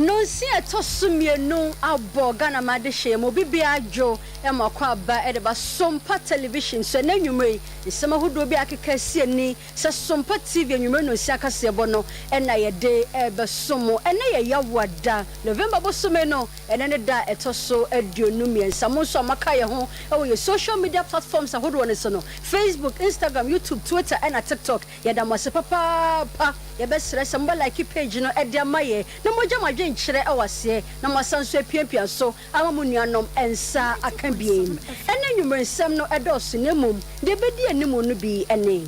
Nonsia a ɛtɔ so mmienu abɔ Ghana ma adehyeɛ mu obi biara adwo ma ɔkɔ aba de ba Sompa Television so. Ɛnnɛ anwummere yi, nsɛm ahodoɔ bi a akeka asi ani sɛ Sompa TV anwummere nonsia kaseɛbɔ no na yɛde rebɛsom mo. Ɛnnɛ yɛ Yawoa da, November bosome no, ɛnnɛ ne da a ɛtɔ so 23. Mo nso a moaka yɛn ho wɔ yɛn social media platforms ahodoɔ no so no, Facebook, Instagram, YouTube, Twitter ɛna TikTok, Yɛda mo ase papaapa. Yɛbɛsrɛ sɛ mobɛ like page no de ama yɛn na moagya mo adwenkyerɛ wɔ aseɛ na moasan nso apiapia so ama mo nuanom nsa aka biem. Ɛnnɛ anwummere nsɛm no dɔɔso na mmom deɛ ɛbɛdi anim no bi ne.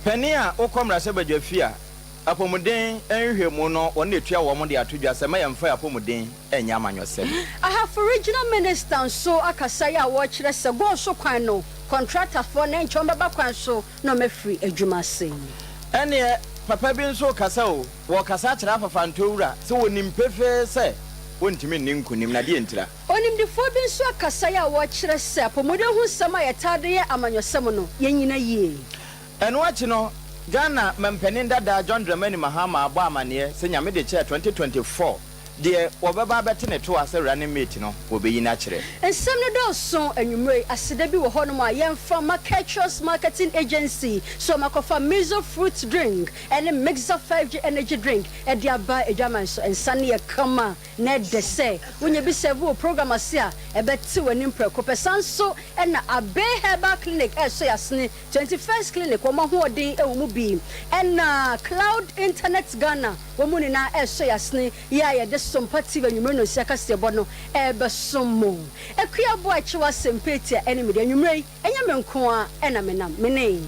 Panin a wokɔ mmarahyɛbadwafie a apɔmuden nhwɛmu no wɔn na etua wɔn de ato dwa sɛ mma yɛmfa yɛn apɔmuden nyɛ amanyɔsɛm. Ahafo Regional Minister nso akasa yi a wɔrekyerɛ sɛ goal so kwan no kɔntratafoɔ no ɛnkyɛ wɔbɛba kwan so na ɔmafiri adwuma ase. Ɛnneɛ papa bi nso rekasa o, wɔrekasa akyerɛ Afafantɔ wura sɛ wɔnim pefee sɛ wɔntumi nni nkonim, na deɛ ntira? Onimdefoɔ bi nso akasa yi a wɔrekyerɛ sɛ apɔmuden ho nsɛm a yɛtaa de yɛ amanyɔsɛm no, yɛnnyina yie. Ɛno akyi no, Ghana mampanin dada John Dramani Mahama abɔ amaneɛ sɛ Nyame de kyɛɛ 2024 Deɛ wɔbɛba abɛte ne toa sɛ running mate no, wɔbɛyi no akyerɛ. Nsɛm no dɔɔso anwummere yi. Aseda bi wɔ hɔnom a yɛmfa mma Ketchus Marketing Agency sɛ wɔakɔfa Mizo Fruit Drink ne Mixer 5G Energy Drink de aba adwaman so. Nsa no yɛ kama na ɛdɛ sɛ wonya bi sɛɛvo wɔ program ase a, ɛbɛte w'anim prɛko pɛ. Saa nso na Abbey Herbal Clinic resɔ yɛn asene, 21st Clinic, wɔn ahoɔden wɔ mu bi, ɛna Cloud Internet Ghana, Wɔn mu nyinaa resɔ yɛn asene yi a yɛde Sompa TV anwummere nnɔnsia kaseɛbɔ no rebɛsom mo. Akua Boakye w'asɛmpa etia ɛne me deɛ. Anwummere yi, ɛnyɛ me nko ara na menam, me ne.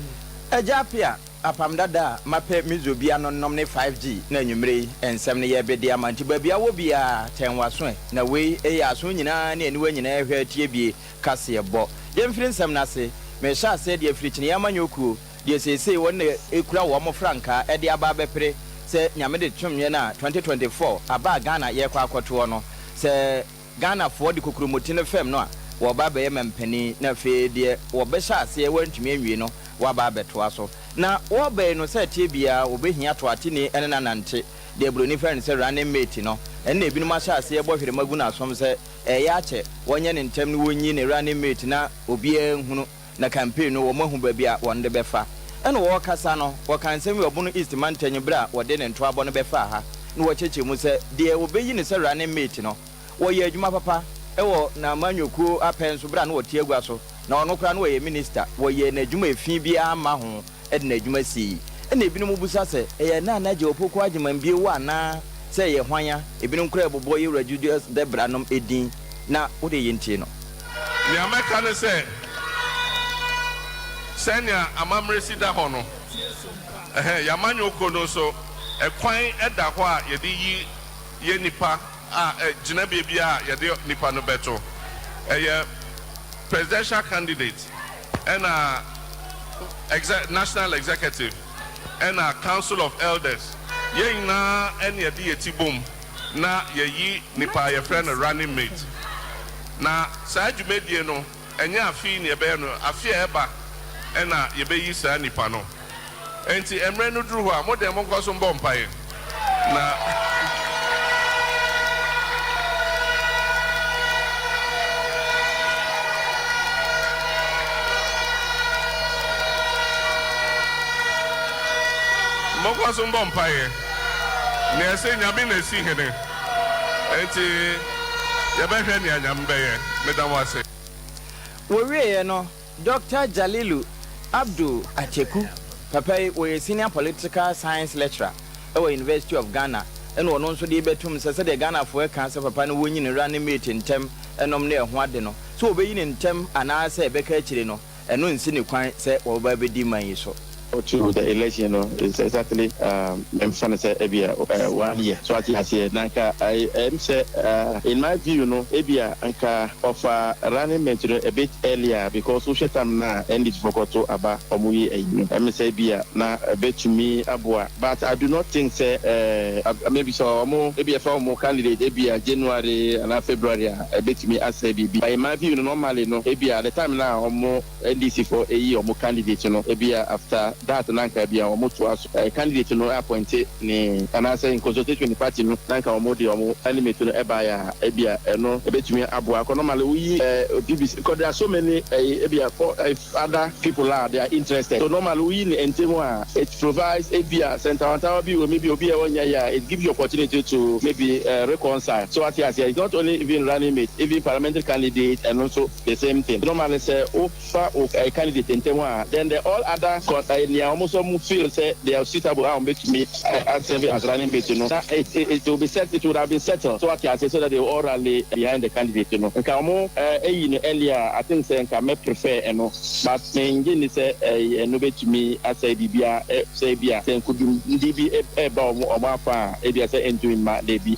Agya Appiah, Apam dada a mapɛ Mizo bi ano nom ne 5G na anwummere yi nsɛm no yɛrebede ama nti baabi a wɔ biara tɛn w'aso ɛ na wei yɛ aso nyinaa ne aniwa nyinaa ɛhwɛ atie bie kaseɛbɔ. Yɛmfiri nsɛm no ase, merehyɛ aseɛ de afiri Kyiniiɛ Amanyɔ Kuo deɛ seesei wɔn na ɛkura wɔn frankaa de aba abɛpere sɛ Nyame de tom yɛn a 2024 aba a Ghana yɛrekɔ akɔtoɔ no, sɛ Ghanafoɔ de kokuromoti no fam no a, wɔreba abɛyɛ mampanin na afei deɛ wɔbɛhyɛ aseɛ wɔantumi anwie no wɔaba abɛtoa so. Na wɔreba yi no sɛ ɛteɛ biara wɔbɛhia toateni ne no anante, deɛ buroni frɛ no sɛ running mate no, ɛno na ebinom ahyɛ aseɛ rebɔ hwerɛma gu n'asom sɛ ɛreyɛ akyɛ wɔnyɛ no ntɛm na wɔnyi ne running mate na obiara nhunu. Na campaign no wɔn ahu baabi a wɔn de bɛfa. Ɛna wɔrekasa no, wɔkaa nsɛm yi wɔ Bono East mantanyi berɛ a wɔde ne ntoabɔ no bɛfaa ha na wɔkyerɛkyerɛ mu sɛ deɛ wɔbɛyi no sɛ running mate no, wɔyɛ adwuma papa wɔ n'amanyɔkuo apɛ nso berɛ a na ɔte agua so na ɔno koraa na ɔyɛ minister, wɔyɛɛ n'adwuma efi biara mma ho de n'adwuma sii. Ɛna ebinom bisa sɛ ɛyɛ Nana Adjei Opoku Agyemang bio anaa sɛ ɛyɛ hwan a? Ebinom koraa bobɔ Yewura Julius Debra nom edin na wodeɛ yɛntie no. Nea mɛka ne sɛ, sɛnea amammerɛ si da hɔ no, ɛhɛn, yɛn amanyɔkuo no nso, ɛkwan da hɔ a yɛde yi yɛn nnipa a, ɛ, gyinabea biara a yɛde nnipa no bɛto. Ɛyɛ presidential candidate, ɛna exe, national executive, ɛna council of elders. Yɛn nyinaa ɛna yɛde yɛn ti bom. na yɛayi nipa a yɛfrɛ no running mate. Na saa dwumadie no, ɛnyɛ afe yi na yɛbɛyɛ no, afe a ɛba na yɛbɛyi saa nipa no. Enti mmerɛ no duru hɔ a, mo deɛ monkɔ so mbɔ mpaeɛ na. Monkɔ so mbɔ mpaeɛ. Nea ɛsɛ Nyame na esi hene. Enti yɛbɛhwɛ nea Nyame bɛyɛ. Meda mo ase. Wɔwieeɛ no, Dɔkta Jalilu Abdul Ateku, papa yi ɔyɛ Senior Political Science Lecturer wɔ University of Ghana, ɛna ɔno nso de rebɛtom sɛ sɛdeɛ Ghanafoɔ ɛka sɛ papa no wɔnyi no running mate ntɛm nom ne ɛho ade no, sɛ wɔbɛyi no ntɛm anaasɛ ɛbɛka akyire no, ɛno nsi no kwan sɛ wɔbɛba abɛdi man yi so. To the election no is exactly memfa no sɛ ebia one year so ate aseɛ na nka ɛm sɛ in my view no ebia nka ɔfa running mate no a bit earlier because wohwɛ time no a NDC foɔ kɔto aba ɔmo yi ayi no ɛm sɛ ebia na ɛbɛtumi aboa but I do not think sɛ maybe sɛ ɔmo ebia ɛfa ɔmo candidate ebia January anaa February a ɛbɛtumi asɛe biribi but in my view no normally no ebia the time no a ɔmo NDC foɔ eyi ɔmo candidate no ebia after. that na nka bia wɔn toa so candidate no appoint ne anaasɛ in consultation with party no na nka wɔn de wɔn running mate no ɛbaeɛ a, ebia ɛno ebetumi aboa akɔ. Normally woyi PPC because there are so many ebia for other people a they are interested, so normally woyi ne ntɛm a, it provides ebia sɛ ntawantawa bi wɔ maybe obi a wɔnyɛ yɛ a, it gives you opportunity to maybe reconcile. So ate aseɛ, it's not only even running mate, even parliamentary candidate, ɛno nso the same thing. Normally sɛ wofa o candidate ntɛm a, then the all other nea wɔn nso mo feel sɛ they are suitable a wɔn betumi serve as running mate no na it will be set, it would have been settled. So ate aseɛ, so that they will all rally behind the candidate no. Nka wɔn ɛyi no earlier, I think sɛ nka mɛ prefer ɛno, but mɛ ngye ni sɛ ɛno betumi asɛ biribiara sɛ ebi a sɛ nkudumdi bi ɛba wɔn afa a, ebi a sɛ ɛntumi mma deebi.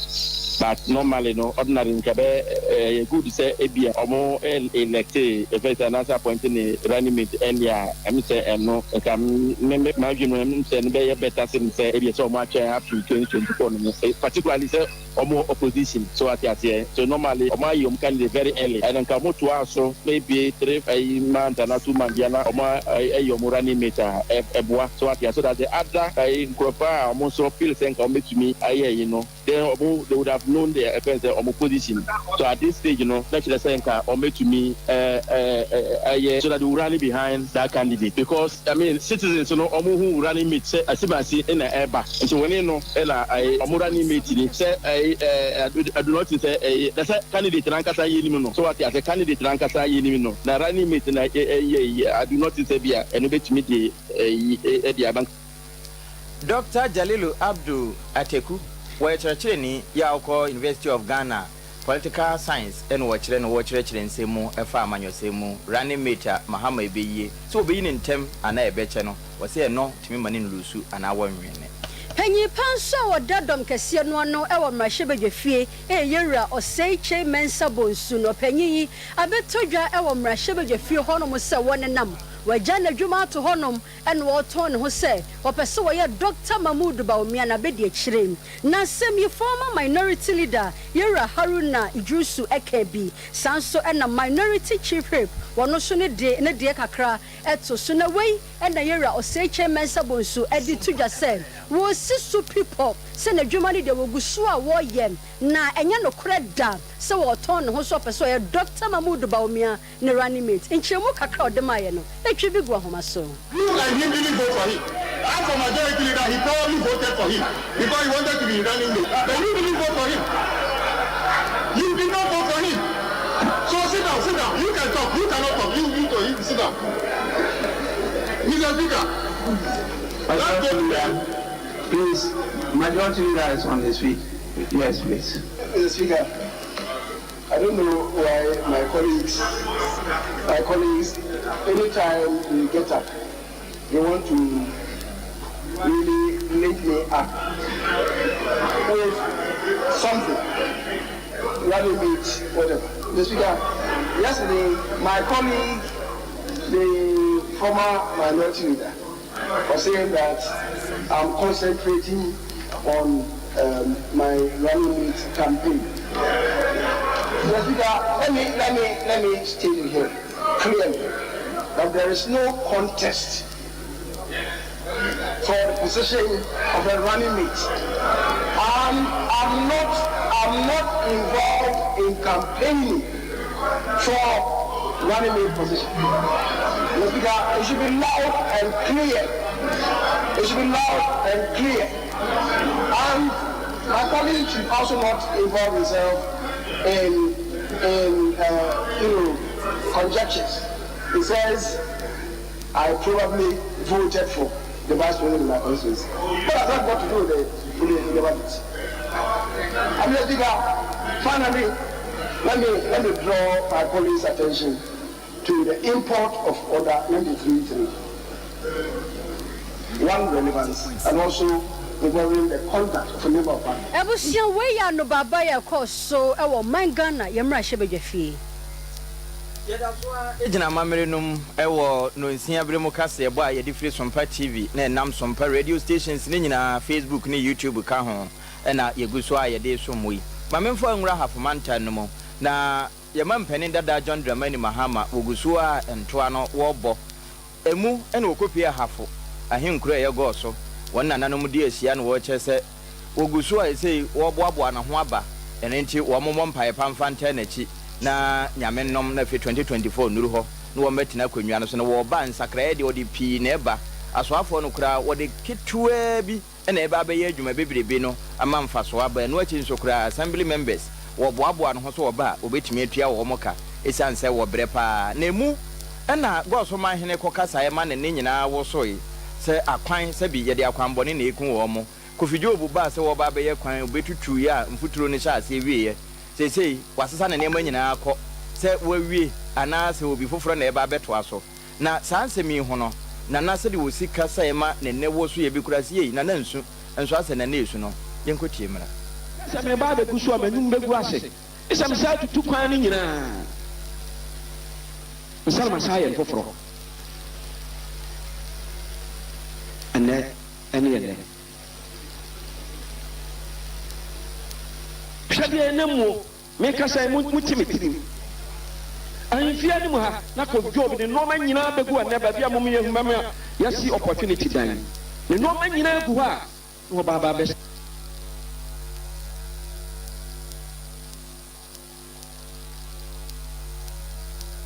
But normally no, ordinary nka bɛ ɛyɛ good sɛ ebi a wɔn elect efɛ sɛ anaasɛ appoint ne running mate earlier. Ɛmi sɛ ɛno nka me maa dwi no, ɛmi sɛ ɛno bɛyɛ better sɛ ebi sɛ wɔn atwɛn up to 2024 no mu, particularly sɛ wɔn opposition. So ate aseɛ, so normally wɔn ayi wɔn candidate very early, ɛna nka wɔn toa so maybe 3 ɛyi months ana 2 months bi ana wɔn ɛyi wɔn running mate a, ɛboa. So ate aseɛ, so that the other ɛyi nkurɔfoɔ a wɔn nso feel sɛ nka wɔn bɛtumi ayɛ yi no, then wɔn they would have known their ɛfɛn sɛ wɔn position. So at this stage no, na kyerɛ sɛ nka wɔn bɛtumi ɛɛ ɛɛ ɛyɛ so that they will rally behind that candidate, because I mean, citizens no, wɔn hu running mate sɛ asimasi ɛna ɛɛba, nti wɔn no ɛna ɛyɛ wɔn running mate ni sɛ ɛyɛ ɛɛ adunɔti sɛ ɛyɛ na sɛ candidate n'ankasa yɛ nim no. So wate ase, candidate n'ankasa yɛ nim no na running mate na ɛyɛ adunɔti sɛ bi a ɛno bɛtumi de ɛyi ɛde aba. Dr Jalilu Abdul Ateku, wɔyɛ kyerɛkyerɛni yɛ a ɔkɔ University of Ghana, political science ɛna wɔkyerɛ no. Wɔkyerɛkyerɛ nsɛm mu ɛfa amanyɔsɛm mu, running mate a Mahama ɛbɛyie, sɛ wɔbɛyi ne ntɛm anaa ɛbɛkyɛ no, wɔsɛ ɛno tumi ma ne nlusu anaa wɔnwene. Panyin pa nso a wɔda dɔm kɛseɛ no ano wɔ mmarahyɛbadwa fie ɛyɛ Yɛwura Osei Kyei Mensah Bonsu. No ɔpanyin yi abɛtɔ dwa wɔ mmarahyɛbadwa fie hɔnom sɛ wɔnenam wɔagya n'adwuma ato hɔnom ɛna wɔretɔn ne ho sɛ wɔpɛ sɛ wɔyɛ Dr Mahmood Bawumia n'abɛdi akyire. Na asɛm yi, former minority leader Yɛwura Haruna Iddrisu ɛka bi saa nso, ɛna minority chief whip wɔno nso ne de ne deɛ kakra ɛto so. Na wei ɛna Yɛwura Osei Kyei Mensah Bonsu ɛde to dwa sɛ wɔsi so pipɔ sɛ n'adwuma no deɛ, wɔgu so a wɔreyɛ, na ɛnyɛ nokorɛ da sɛ wɔretɔn ne ho so ɔpɛ sɛ ɔyɛ Dr Mahmood Bawumia ne running mate. Nkyerɛmu kakra a ɔde maayɛ no, ɛtwi bi gu ahoma so. You and him didn't vote for him. As for majority leader, he probably voted for him because he wanted to be running mate. But you didn't vote for him. You did not vote for him. So sit down, sit down. You can talk. You cannot talk. You sit down. Mr. Speaker, let's go to the Please, majority leader is on his feet. Yes, please. Mr. Speaker, I don't know why my colleagues, anytime they get up, they want to really link me up with something, running mate, whatever. Mr. Speaker, yesterday, my colleague, the former minority leader, was saying that I'm concentrating on my running mate campaign. Mr. Speaker, let me state it here clearly that there is no contest for the position of a running mate. I'm not involved in campaigning for running mate position. Mr. Speaker, it should be loud and clear. It should be loud and clear. And my colleague should also not involve himself in conjectures. He says, "I probably voted for the vice president in my constituency." What has that got to do with the budget? I'm Mr. Speaker, finally, let me draw my colleagues' attention to the import of Order 93.3. One relevance, and also involving the conduct of a member of parliament. Abusua, wei yɛ anobaaba yɛ kɔɔ so ɛwɔ man Ghana yɛ mmarahyɛbadwa fie. Yɛda so a gyina amammerɛ no mu ɛwɔ nonsia bere mu kaseɛbɔ a yɛde firi Sompa TV na ɛnam Sompa radio stations ne nyinaa, Facebook ne YouTube ka ho, ɛna yɛgu so a yɛde so mu yi. Ma memfa nwura Hafomanta no mu na yɛma mpanin dada John Dramani Mahama wɔgu so a ntoa no wɔrebɔ emu, ɛna wɔkɔpie Ahafo. ahenkuro a ɛyɛ Goaso, wɔn nananom di ahyia na wɔrekyerɛ sɛ wɔgu so a ɛsei wɔreboaboa ne ho aba, ɛno nti wɔn mmɔ mpaeɛ pa mfa ntaa n'akyi na Nyame nnom na afei 2024 nnuru hɔ na wɔmmɛtena akonnwa no so na wɔreba a nsakraeɛ deɛ wɔde pii na ɛba, asoafoɔ no koraa wɔde ketewaa bi na ɛreba abɛyɛ adwuma bebrebe no ama mfasoɔ aba, ɛno akyi nso koraa Assembly members wɔboaboa no ho sɛ wɔba a wɔbɛtumi atua wɔn ka ɛsiane sɛ wɔbrɛ pa ara na ɛmu na Goaso manhene kɔkasaeɛ ma ne nne nyinaa wosoe sɛ akwan sɛbi yɛde akwanbɔne na ɛku wɔn. Kofi Job baa sɛ wɔreba abɛyɛ kwan obetutuiɛ a mfuturo no hyɛɛ aseɛ wieɛ. Seesei wasesa ne nneɛma nyinaa kɔ sɛ wawie anaa sɛ obi foforɔ na ɛreba abɛtoa so. Na saa nsɛm yi ho no, Nana sɛdeɛ ɔsi kasaeɛ ma ne nne wosoeɛ bi koraa sɛ yei, Nana nsu, nso asɛ Nana resu no, yɛnkɔtie mmra. Sɛ mereba abɛgu so a, m'anim bɛgu ase. Sɛ mesan tutu kwan no nyinaa ansa na masan ayɛ no foforɔ. Ɛnnɛ ne ɛnnɛ. Hwɛ deɛ ɛnam mu o, mekasa yi, mote me tirim. Ahemfie anim ha na kɔ Job ne nnoɔma nyinaa bɛgu ɛnnɛ baabi a mom yɛhu bɛma yɛasi opportunity dan yi. Ne nnoɔma nyinaa gu hɔ a na ɔba aba abɛ.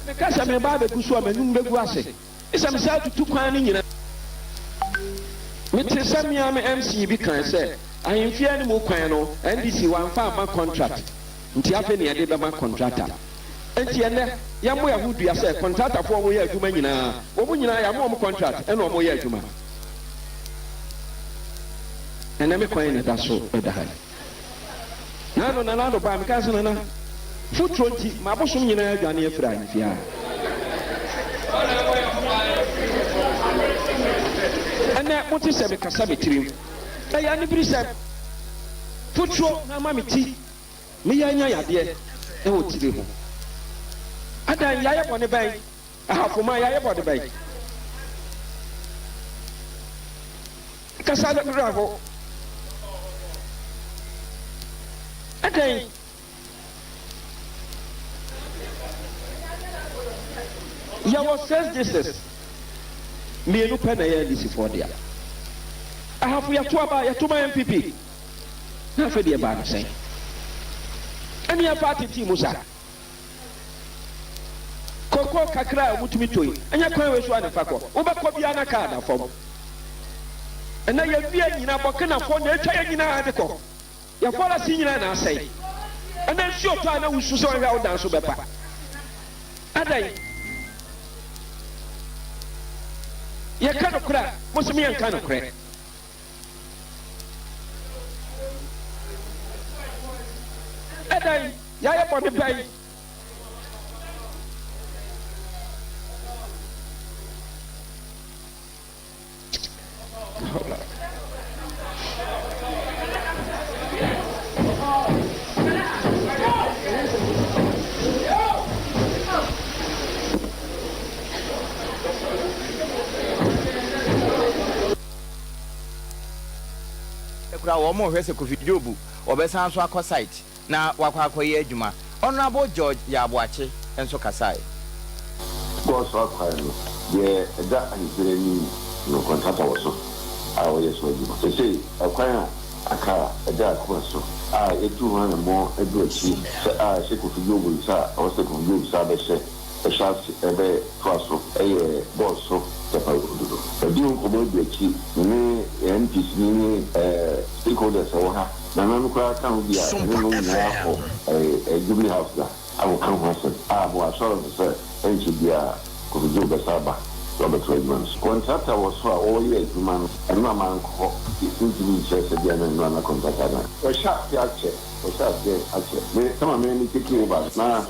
Meka sɛ mereba abɛgu so a, m'anim bɛgu ase. Sɛ mesan tutu kwan no nyinaa. Mete sɛ me ara me MC bi kae sɛ ahemfie anim kwan no NDC wamfa amma contract nti afei na yɛde bɛma contractor. Enti ɛnnɛ yɛmmɔ yɛn ho dua sɛ contractorfoɔ a wɔyɛ adwuma nyinaa wɔn nyinaa yɛama wɔn contract ɛna wɔyɛ adwuma. Ɛnnɛ me kwan na ɛda so da ha yi. Nano Nana Addo bae, mekae sɛ, Nana, mfuturo nti m'abosom nyinaa adwane afiri ahemfie ha. Ɛnnɛ mote sɛ mekasa me tirim. Ɛyɛ aniberesɛm. Mfuturo na ama me ti meyɛ anya yadeɛ wɔ tiri ho. Adɛn, yɛayɛ bɔne bɛn? Ahafo man, yɛayɛ bɔne bɛn? Kasa no werɛ how. Adɛn? Yɛwɔ six districts, mmienu pɛ na ɛyɛ NDC foɔ dea. Ahafo yɛto aba a, yɛto ma NPP. Na afei deɛ ɛbaa no sɛn? Ɛne yɛmfa atetee mu saa. Koko kakra a wɔtumi tɔ yi, ɛnyɛ kwan wei so ara na ɛfa kɔ. Wobɛkɔ biara na kaa da fam. Ɛnnɛ yɛn nnua nyinaa, Burkinafoɔ na atwa yɛn nyinaa de kɔ. Yɛn fɔrɛse nyinaa na asɛe. Ɛnnɛ nsuo tɔ a na wusu sɛ wanhwɛ a wo dan so bɛpa. Adɛn? Yɛka nokorɛ a, mo se yɛnka nokorɛ. Ɛdɛn? Yɛayɛ bɔne bɛn? Koraa wɔn rehwɛ sɛ Kofi Jobu wɔbɛsan so akɔ site na wakɔ akɔyɛ adwuma. Honourable George Yaw Boakye nso kasae. Kɔɔ so akwan no, deɛ ɛda ahemfie no anim no, kɔntrata wɔ so a wɔyɛ so adwuma. Seesei ɛkwan a aka a ɛda akoma so a yɛatu ho anammɔn adu akyiri sɛ a ɛhyɛ Kofi Job nsa a ɛwɔ sɛ Kofi Job san bɛhyɛ hyɛ ase bɛtoa so yɛ bɔɔl so gyapa road no. Yɛadi ho nkɔmmɔ adu akyiri, me ne yɛn MPs no ne stakeholders a ɛwɔ ha. Nana no koraa ka ho bi a yɛne no nyinaa akɔ Jubilee House da akɔka ho asɛm a mewɔ assurance sɛ ɛnkyɛ biara Kofi Joe bɛsan aba na wabɛtoa adwuma no so. Kɔntrata wɔ so a wɔreyɛ adwuma no, ɛno a mankɔ hɔ nti mentumi nkyerɛ sɛ bia na ɛno a na kɔntrata no wɔhyɛ aseɛ akyɛ, wɔhyɛ aseɛ akyɛ. Me time a me me take over no na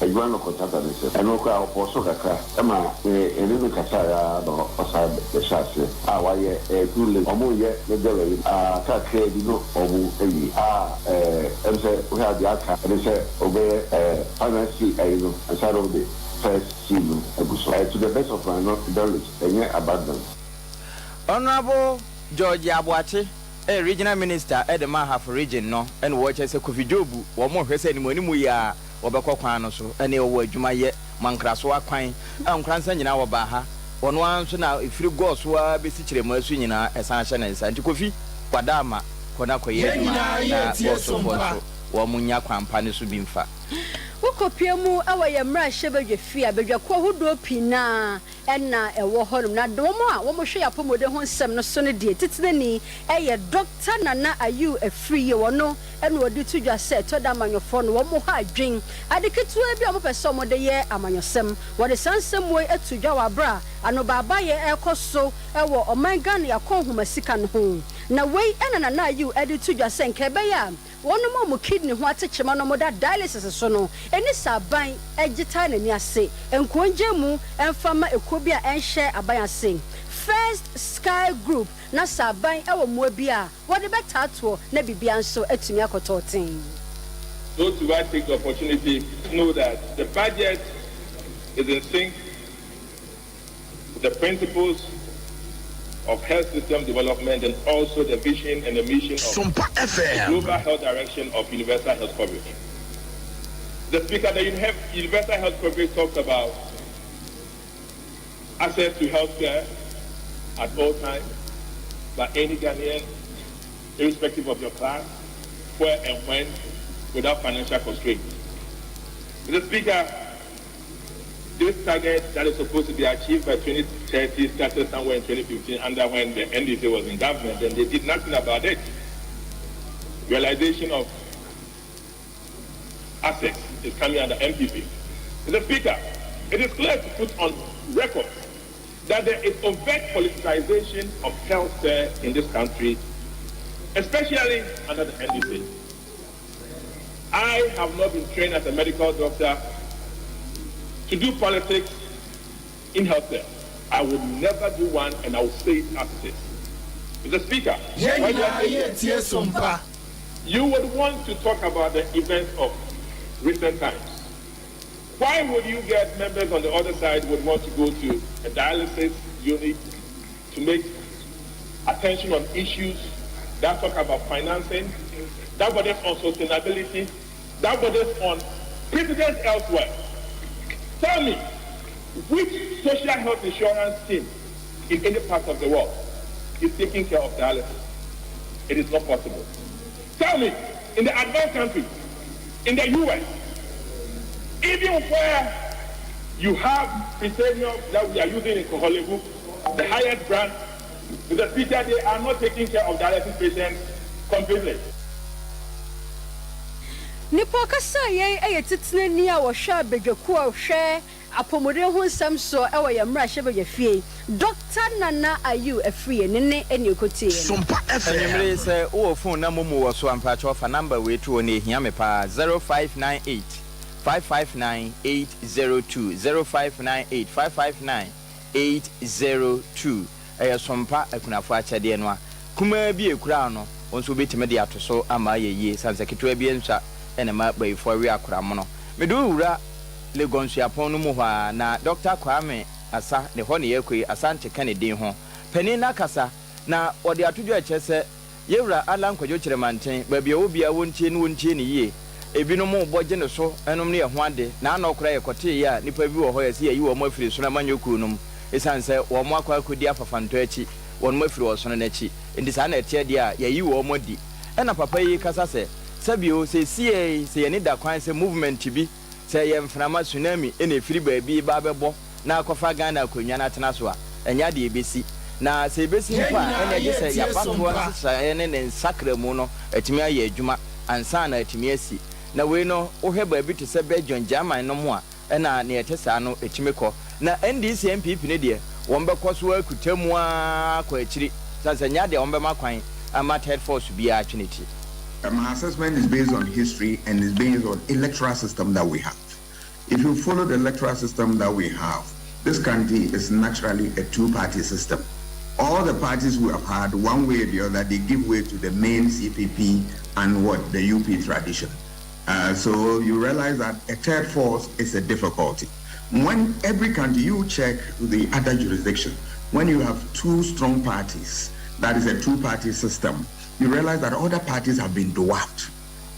Adwuma no kɔ Tata no nsam. Ɛno koraa ɔkɔɔ so kakra ma me ne no kasaeɛ ara na ɔsan bɛhyɛɛ aseɛ a wayɛ ɛyɛ too late. Wɔn reyɛ ne dɛrɛ yi a kakraa bi no wɔn awie a ɛm sɛ wohwɛ a deɛ aka ne sɛ wɔbɛyɛ final seal ayi no ansa na wɔde first seal no agu so. To the best of my knowledge ɛnyɛ abandoned. Honourable George Aboakye yɛ Regional Minister de ma Ahafo Region no na wɔkyerɛ sɛ Kofi Jobu wɔn rehwɛ sɛ animuanimu yi ara Wɔbɛkɔ kwan no so ne ɔwɔ adwuma yɛ mankraso akwan a nkoransa nyinaa wɔbaa ha. Ɔno ara nso na ɛfiri Goaso ara bɛsi Kyerɛmasu nyinaa ɛsan hyɛ ne nsa. Nti Kofi, wada ama, kɔ na kɔyɛ Yɛn adwuma nyinaa na yɛretie Goasofoɔ Sompa. nso wɔn nya kwan pa no so bi mfa. Wokɔpue mu wɔ yɛn mmarahyɛbadwafie a, badwakuo ahodoɔ pii no ara na ɛwɔ hɔnom. Na wɔn a wɔhwɛ yɛn apɔmuden ho nsɛm no so no deɛ, titenani yɛ Dɔkta Nana Ayew Afriyie. Ɔno na ɔde to dwa sɛ ɛtɔ da amanyɔfoɔ no wɔn ha adwen ade ketewa bi a wɔpɛ sɛ wɔde yɛ amanyɔsɛm. Wɔde saa nsɛm wei to dwa wɔ aberɛ a anobaabaeɛ rekɔ so wɔ ɔman Ghana akɔnhoma sika no ho. Na wei na Nana Ayew de to dwa sɛ nka ɛbɛyɛ a Wɔnom a wɔn kidney ho atekyema na wɔda dialysis so no, ɛni sɛ aban gye taa n'ani ase nkoa ngyae mu mfa mma ekuo bi a ɛnhyɛ aban ase, First Sky Group, na sɛ aban wɔ mmoa bi a wɔde bɛtaa toɔ na biribiara nso atumi akɔ tɔɔten. So do I take the opportunity to know that the budget is in sync with the principles of health system development and also the vision and the mission of Sompa the FM. global health direction of universal health coverage. The Speaker, the universal health coverage talks about access to health care at all times by any Ghanaian, irrespective of your class, where and when, without financial constraints. Mr. Speaker, this target that is supposed to be achieved by 2030 started somewhere in 2015 under when the NDC was in government, and they did nothing about it. Realization of assets is coming under MPP. Mr. Speaker, it is clear to put on record that there is overt politicization of healthcare in this country, especially under the NDC. I have not been trained as a medical doctor to do politics in healthcare. I would never do one, and I will say it as it is. Mr. Speaker, Yɛn nyinaa yɛretie Sompa. you would want to talk about the events of recent times. Why would you get members on the other side would want to go to a dialysis unit to make attention on issues that talk about financing, that borders on sustainability, that borders on precedents elsewhere? Tell me, which social health insurance scheme in any part of the world is taking care of dialysis? It is not possible. Tell me, in the advanced countries, in the US, even where you have Fresenius that we are using in Korle Bu, the highest brand, the speaker, they are not taking care of dialysis patients completely. Nipa ɔkasa yɛn yɛ titenani a wɔhwɛ abadwakuo a ɔhwɛ apɔmuden ho nsɛm soɔ wɔ yɛn mmarahyɛbadwa fie, Dɔkta Nana Ayew Afriyie ne ne ɛne ɛkɔtieɛ no. Sompa Anwummere yi FM. sɛ wowɔ phone na momo wɔ so a mpakyɛw fa number wei to hɔ na ehia me paa 0598 559 802 0598 559 802 ɛyɛ Sompa akunafo akyɛdeɛ no a kumaa bi a ekura no wo nso wobɛtumi de ato so ama ayɛ yie sane sɛ ketewa bi nsua ɛna ɛma bayifoɔ we akora mono. Mede wo wura Legon suapɔn no mu hɔ ara na Dɔkta Kwame Asa ne hɔ ne yɛrekɔ yi Asante ka ne din ho panin no akasa na ɔde ato dwa kyerɛ sɛ Yɛwura Allan Kwadwo Kyerɛmanten baabi a ɔwɔ biara wɔntie no wɔntie no yie ebinom rebɔ gye ne so nom ne ɛho ade na ano koraa yɛkɔteeɛ a nnipa bi wɔ hɔ yɛse yɛayi wɔn afiri sono amanyɔ kuo no mu ɛsiane sɛ wɔn akɔ akɔdi afafantɔ akyi wɔnom afiri ɔsono no akyi enti saa na ɛteɛ deɛ a yɛayi wɔn adi ɛna papa yi kasa sɛ sɛbio seesei sɛ yɛn ani da kwan sɛ movement bi Sɛ ɛyɛ mframa, tsunami, na ɛfiri baabi reba abɛbɔ na akɔfa Ghana akonnwa no atena so a, ɛnyɛ adeɛ a ɛbɛsi. Na sɛ ɛbɛsi Yɛn mpo a, nyinaa ɛnneɛ gye sɛ yɛretie y'abatoɔ Sompa. nsesaeɛ ne ne nsakramu no atumi ayɛ adwuma ansa na atumi asi. Na wei no, wohwɛ baabi te sɛ Belgium, German nom a, ɛna nea ɛte saa no ɛtumi kɔ. Na NDC, NPP no deɛ, wɔn bɛkɔ so ara akuta mu ara akɔ akyiri, sane sɛ ɛnyɛ adeɛ a wɔbɛma kwan ama third force biara atwe ne ti. My assessment is based on history and is based on electoral system that we have. If you follow the electoral system that we have, this country is naturally a two-party system. All the parties we have had, one way or the other, they give way to the main CPP and what the UP tradition. So you realize that a third force is a difficulty. When every country, you check the other jurisdiction, when you have two strong parties, that is a two-party system, you realize that other parties have been dwarfed.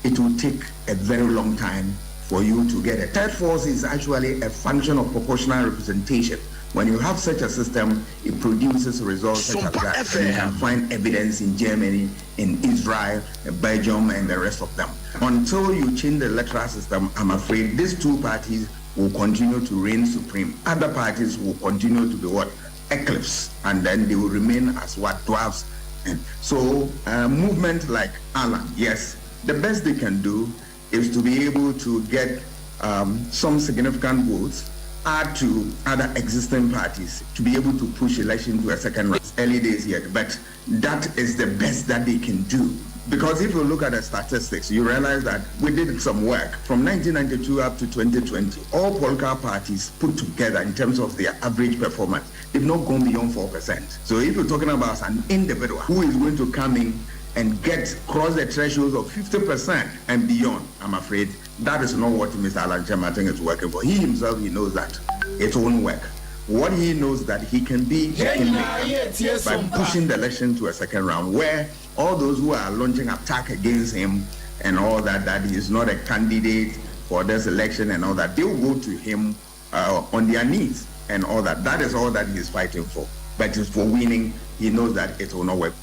It will take a very long time for you to get a third force is actually a function of proportional representation. When you have such a system, it produces results such as that. And you can find evidence in Germany, in Israel, Belgium, and the rest of them. Until you change the electoral system, I'm afraid these two parties will continue to reign supreme. Other parties will continue to be what? Eclipse. And then they will remain as what? Dwarfs. And so a movement like Alan, yes, the best they can do is to be able to get some significant votes, add to other existing parties to be able to push election to a second round. It's early days yet, but that is the best that they can do. Because if you look at the statistics, you realize that we did some work. From 1992 up to 2020, all political parties put together in terms of their average performance, they've not gone beyond 4%. So if you're talking about an individual who is going to come in and get cross the threshold of 50% and beyond, I'm afraid that is not what Mr. Alan Kyerematen is working for. He himself, he knows that it won't work. What he knows that he can be a kingmaker by pushing the election to a second round, where all those who are launching attack against him and all that, that he is not a candidate for this election and all that, they'll go to him on their knees and all that. That is all that he is fighting for. But it's for winning, he knows that it will not work.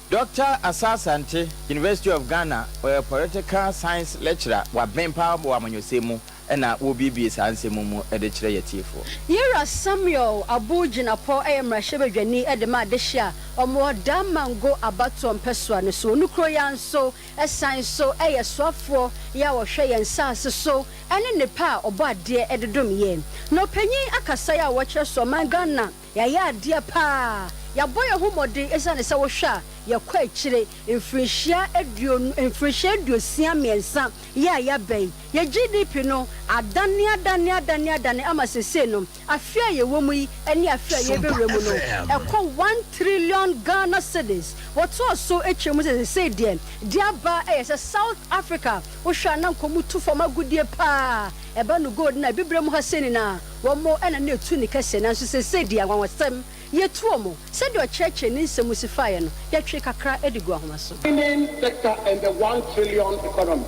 Dɔkta Asa Asante, University of Ghana, ɔyɛ Political Science Lecturer, waben paa wɔ amanyɔsɛm mu na wɔrebuebue saa nsɛm mu de kyerɛ yɛn atiefoɔ. Yɛwura Samuel Abu Jinapor yɛ mmarahyɛbadwani de ma adehye a wɔwɔ Damango abatoɔ mpɛsoa no so. Ɔno kuro yi ara nso san nso yɛ soafoɔ yɛ a ɔhwɛ yɛn nsaase so ne nnepa a ɔbɔ adeɛ de dom yɛn. Na ɔpanyin akasa yi a wɔkyerɛ so ɔman Ghana Yɛayɛ adeɛ paa. Yɛabɔ yɛn ho mmɔden ɛsiane sɛ wohwɛ a yɛkɔ akyire mfirinhyia aduonu mfirinhyia 63 yi a yɛaba yi, yɛn GDP no adane adane adane adane ama seesei no afe a yɛwɔ mu yi ne afe a yɛrebɛwura mu no ɛkɔ one trillion Ghana cedis. Wɔtoa so kyerɛ mu sɛ seesei deɛ deɛ aba yɛ sɛ South Africa wohwɛ a na nka wɔtu fam agudeɛ paa ɛba no gold no a Abibirem ha sei nyinaa Wɔn na na etu ne kɛse, nanso seesei deɛ anwanwasɛm, yɛatu wɔn. Sɛdeɛ ɔkyerɛkyerɛ ne nsɛm mu si faeɛ no, yɛtwee kakra de guu ahoma so. Mining sector and the one trillion economy.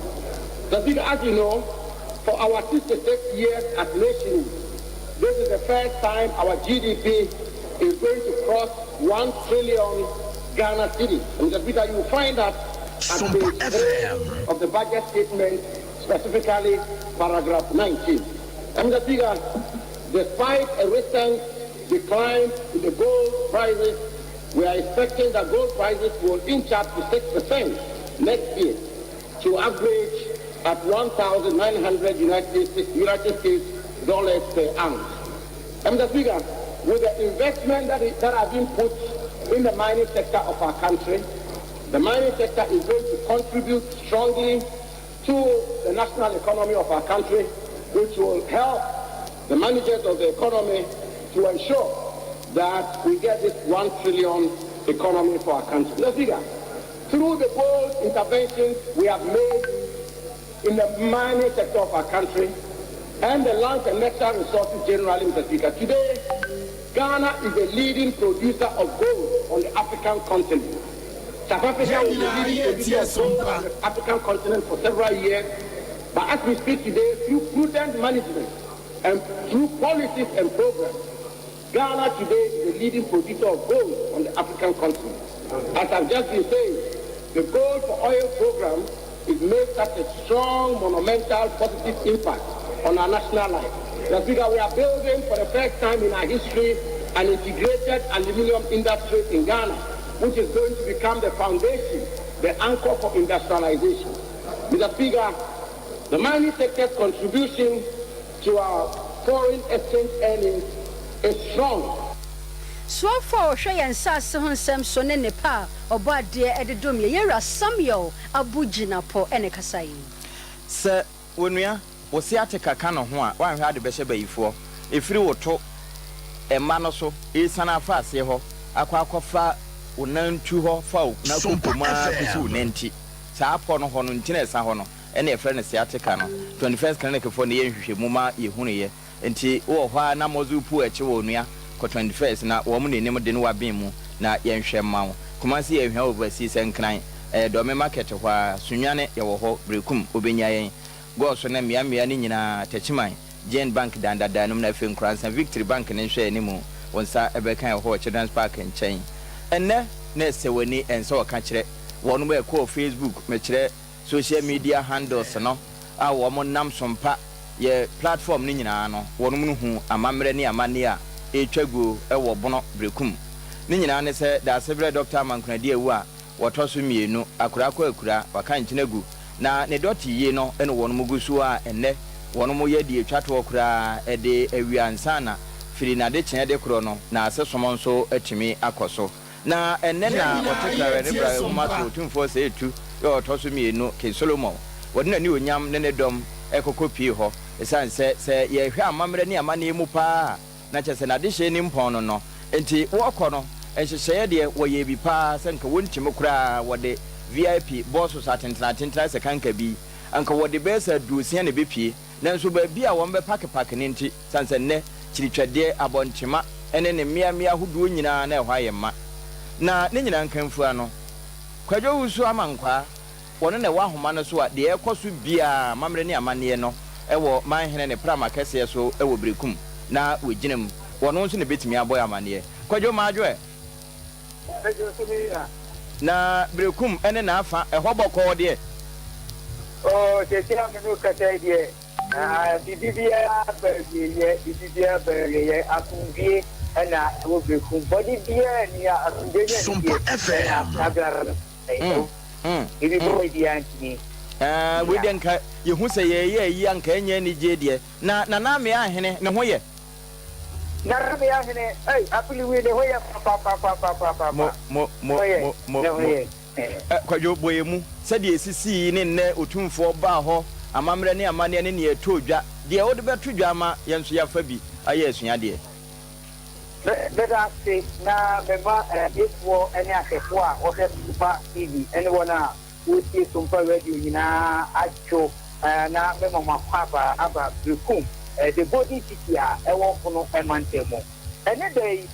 Mr. Speaker, as you know, for our 66 years as nationhood, this is the first time our GDP is going to cross 1 trillion Ghana cedis. And Mr. Speaker, you will find that at page 3 of the budget statement, specifically paragraph 19. Mr. Speaker, despite a recent decline in the gold prices, we are expecting that gold prices will inch up to 6% next year to average at 1,900 United States, United States dollars per ounce. Mr. Speaker, with the investment that, is, that have been put in the mining sector of our country, the mining sector is going to contribute strongly to the national economy of our country, which will help the managers of the economy to ensure that we get this 1 trillion economy for our country. Mr. Speaker, through the bold interventions we have made in the mining sector of our country and the land and natural resources generally, Mr. Speaker, today Ghana is the leading producer of gold on the African continent. South Africa was the leading producer of gold on the African continent for several years. But as we speak today, through prudent management and through policies and programs, Ghana today is the leading producer of gold on the African continent. As I've just been saying, the Gold for Oil program is made such a strong, monumental, positive impact on our national life. Mr. Speaker, we are building for the first time in our history an integrated aluminium industry in Ghana, which is going to become the foundation, the anchor for industrialization. Mr. Speaker, the mining sector's contribution to our foreign exchange earnings is strong. Soafoɔ a ɔhwɛ yɛn nsaase ho nsɛm so ne nnepa a ɔbɔ adeɛ de dom yɛn, Yɛwura Samuel Abu Jinapor na ɛkasa yi. Sɛ onua, wo sciatica ka ne ho a, woanhwɛ ade bɛhyɛ bayifoɔ. Ɛfiri wo to mma no so resiane afa aseɛ hɔ akɔ akɔfa wo nantu hɔ fa wo nakoko mu ara kɔsi wo nanti. Saa pɔ no hɔ no, ntini a ɛsa hɔ no na yɛfrɛ no sciatica no. Twenty First Clinic foɔ na ɛyɛ nhwehwɛmu ma yɛhunuiɛ. Nti wowɔ hɔ ara na muscle pull akyi wɔ onua, kɔ Twenty First na wɔn na ɛnim de no waben mu na yɛnhwɛ mma wo. Kumasi yɛ Hwea Overseas, Nkran, ɛyɛ Dɔme Market hɔ ara, Sunyani yɛwɔ hɔ, Berekum wobɛnya yɛn, Gɔɔso ne mmea mmea no nyinaa, Techiman. Jane Bank dan dada no mu na afei Nkoransa Victory Bank ne nhwɛanimu wo nsa bɛka ɛhɔ wɔ Children's Park nkyɛn. Ɛnnɛ na ɛsɛ w'ani ɛnsɛ ɔka kyerɛ wɔnom a ɛkɔɔ Facebook mekyerɛ social media handles no a wɔn nam so mpa yɛ platform no nyinaa no wɔnom no hu amammerɛ ne amanneɛ a ɛretwa guo wɔ Bono Berekum. Ne nyinaa ne sɛ Daasebrɛ Dɔkta Amankwena Awu a wɔtɔ so mmienu, akora kɔ akura, waka nkyene agu, na ne dɔte yie no na wɔnom gu so a ɛnnɛ wɔnom yɛ deɛ ɛtwa toɔ koraa de awie ansa na firi n'adekyeɛ de korɔ no n'asesom nso atumi akɔ so. Na ɛnnɛ na ɔte Krawe ne Brawe nwoma so Otumfoɔ Osei Tu yɛ ɔtɔ so mmienu, King Solomon, wɔde n'aniuonyam ne ne dɔm kɔkɔ pue hɔ. Ɛsiane sɛ sɛ yɛhwɛ amammerɛ ne amanneɛ mu paa a, na kyerɛ sɛ n'adehyeɛ nimpɔn no no nti wɔkɔ no, nhyehyɛeɛ deɛ wɔyɛɛ bi paa sɛ nka wɔntim koraa wɔde VIP bɔɔsos atentene atentene ayɛ sɛ kanka bi, anka wɔde bɛyɛ sɛ aduosia na ɛbɛpue, nanso baabi a wɔbɛpakepake no nti, sane sɛ nnɛ kyiritwɛdeɛ, abɔntema ne ne mmeammea ahodoɔ nyinaa na ɛhɔ ayɛ ma. Na ne nyinaa nkamfua no, Kwadwo Owusu Amankwaa. Ɔno na ɛwɔ ahoma no so a deɛ ɛrekɔ so biara, amammerɛ ne amanneɛ no, wɔ manhene ne prama kɛseɛ so wɔ Berekum na wɔgyina mu. Ɔno nso na ɛbɛtumi abɔ yɛn amanneɛ. Kwadwo Madwo ɛ? Mɛdwo nso me wura. Na Berekum ne n'afa, ɛhɔ bɔkɔɔ deɛ? Oo, seesei a me ne wo kasa yi deɛ, ah, biribi biara aba awieeɛ, biribi biara aba awieeɛ. Asomdwoeɛ na ɛwɔ Berekum. Bɔne biara nni ha, asomdwoeɛ ne anigyeɛ na saa berɛ no. Ɛɛ, wei deɛ nka yɛhu sɛ yɛreyɛ ayi a nka ɛnyɛ anigyeɛ deɛ. Na Nana Amea Ahene, ne ho yɛ? Nana Amea Ahene, ei, Apiliwi, ne ho yɛ papapapapaapa. Mo, mo, mo, mo, mo, mo. Ɛ, Kwadwo, bɔ yɛn mu. Sɛdeɛ ɛsisii ne nnɛ Otumfoɔ baa hɔ, amammerɛ ne amanneɛ ne nea ɛtɔɔ dwa, deɛ wode bɛto dwa ama yɛn nso yɛafa bi ayɛ asuadeɛ. Meda ase na mema atiefoɔ ne ahwɛfoɔ a wɔhwɛ Sompa TV ne wɔn a wɔtie Sompa Radio nyinaa adwo na mema mo akwaaba aba Berekum, The Golden City a ɛwɔ Bono mantam mu. Ɛnnɛ da yi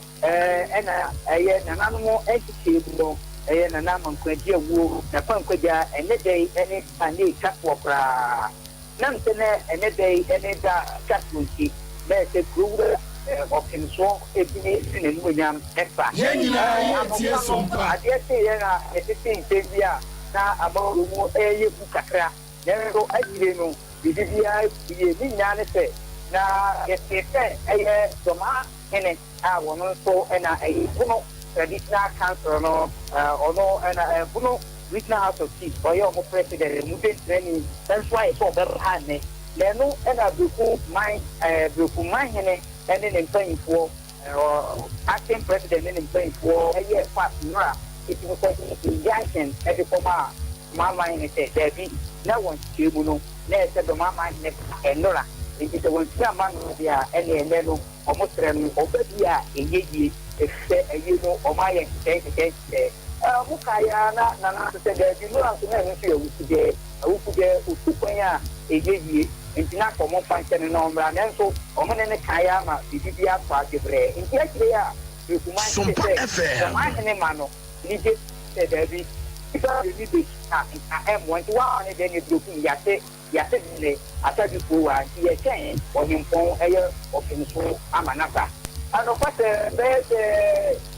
na ɛyɛ nananom nkyekyɛɛ mu no, ɛyɛ Nana Amankwaa Awuo, N'Akwankwagya, ɛnnɛ da yi ne da a na ɛtwa toɔ koraa. Nam sɛ na ɛnnɛ da yi ne da a ɛtwa toɔ nti, na ɛsɛ kuro wura ɔpemsoɔ tumi de n'animuonyam ba. Yɛn nyinaa yɛ tie Anɔpa no, Sompa. adeɛ kyeeɛ na yɛtetee nsɛm bi a na ama kuro mu reyɛ hu kakra, nanso akyire no, biribiara kɔɔ yie. Ne nyinaa ne sɛ, na yɛtee sɛ ɛyɛ Dɔmaa hene a ɔno nso na ɛyɛ Bono Traditional Council no, ɔno na Bono Regional House of Chiefs, ɔyɛ wɔn president, wɔn dwamtenani nso ayɛ sɛ ɔbɛba ha nnɛ. Na ɛno na Bereku man, Bereku manhene ne ne mpanyimfoɔ, acting president ne ne mpanyimfoɔ yɛɛ fast nnora ɛtumi kɔgye injunction de kɔmaa Dɔmaa manhene sɛ daabi, na wɔ nhyehyɛe mu no na ɛsɛ Dɔmaa manhene ba nnora, enti sɛ wantumi amma nnora deɛ a ɛneɛ nnɛ no Wɔsrɛ no ɔba bi a ɛnyɛ yie efisɛ ayie no wɔayɛ nhyehyɛe nhyehyɛe nhyehyɛe. Wɔkaeɛ ara na Nana nso sɛ daabi, Nora nso na ɛno nso yɛ awufudɛɛ. Awufudɛɛ, ɔtu kwan a ɛnyɛ yie nti na anka wɔmfa nkyɛ no na ɔmmra. Nanso wɔne no kaeɛ ara ma biribi biara tɔɔ adwebrɛɛ. Nti akyire yi a Brekuman tee sɛ Dɔmahene ma no anigye sɛ daabi, nnipa mmienu bɛhyia a nka ɛmmoa nti woamma no deɛ neɛ Brekum yɛate. Yɛase dene asadifo wa nti yɛtwɛn ɔhempɔn ɛyɛ ɔfomso ama naba. Anɔpa sɛ bɛyɛ sɛ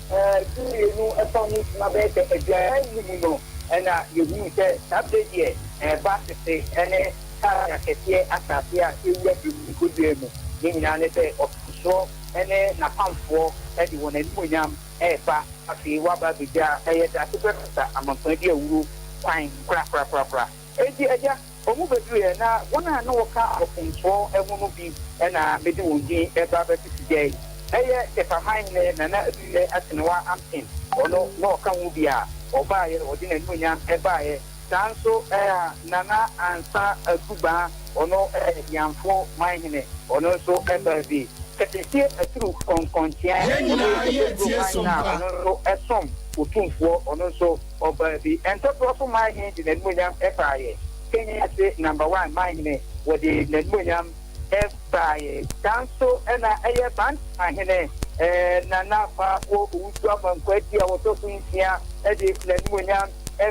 12 ɛfa ho sima bɛyɛ sɛ 45 no ɛna yɛhuu sɛ saa berɛ deɛ ɛreba tete ɛne cars akɛseɛ asase a ɛwura Berekum kodua mu. Ne nyinaa ne sɛ ɔfomsoɔ ɛne napamfoɔ ɛde wɔn animuonyam ɛreba afei waba abɛgya ɛyɛ Dasebrɛ Kasa Amankwaa Awuro kwan korakorakorakora. Enti agya, wɔn bɛduruiɛ, na wɔn a na wɔka ɔfomsoɔ ho no bi na mede wɔn din reba abɛtoto dwa yi. Ɛyɛ Tepaman hene Nana Aduyɛ Asenewa Ampem, ɔno na ɔka ho bi a ɔbaeɛ, ɔde n'animuonyam baeɛ. Saa ara nso na Nana Ansah Adubaa, ɔno yɛ Yamfo manhene, ɔno nso baa bi. Kɛtɛsie Aturu Kɔnkɔnkyea, Yɛn ɔno yɛ nyinaa yɛ Gyata tie kurom manhene a Sompa. ɔno nso som Otumfoɔ, ɔno nso Ɔbaa bi, Ntɔtorɔ so man hene de n'animuonyam baeɛ. Kenya ase number one man hene, wɔde n'animuonyam baeɛ. Saa nso na ɛyɛ Bantama hene Nana Baafoɔ Owusu Amankwati a ɔtɔ so nsia de n'animuonyam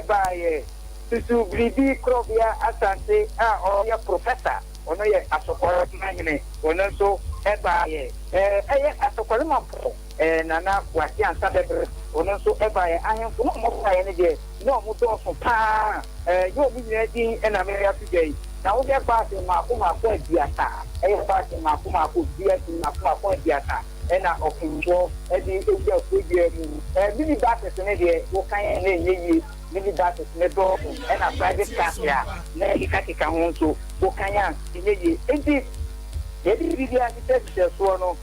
baeɛ. Susu Biribi Korɔbea Asante a ɔyɛ Professor. ɔno yɛ Asɔkɔre manhene, ɔno nso baeɛ. Ɛyɛ Asɔkɔre Mampɔn Nana Boakye Ansah Bɛbrɛ, ɔno nso baeɛ. Ahemfo no a wɔbaeɛ no deɛ, na wɔdɔɔso pa ara. Ɛnyɛ wɔn nyinaa din na mede ato dwa yi. Na wohwɛ baase mmaako mmaako 30, ɛyɛ baase mmaako mmaako, VIP mmaako mmaako 30 na ɔkemfoɔ de wura kuro biara mu. Mini buses no deɛ, wokan a na ɛnyɛ yie. Mini buses no dɔɔso, ɛna private cars a na ɛkekakeka ho nso, wokan a ɛnyɛ yie. Enti yɛde biribiara hyehyɛhyehyɛ soɔ no,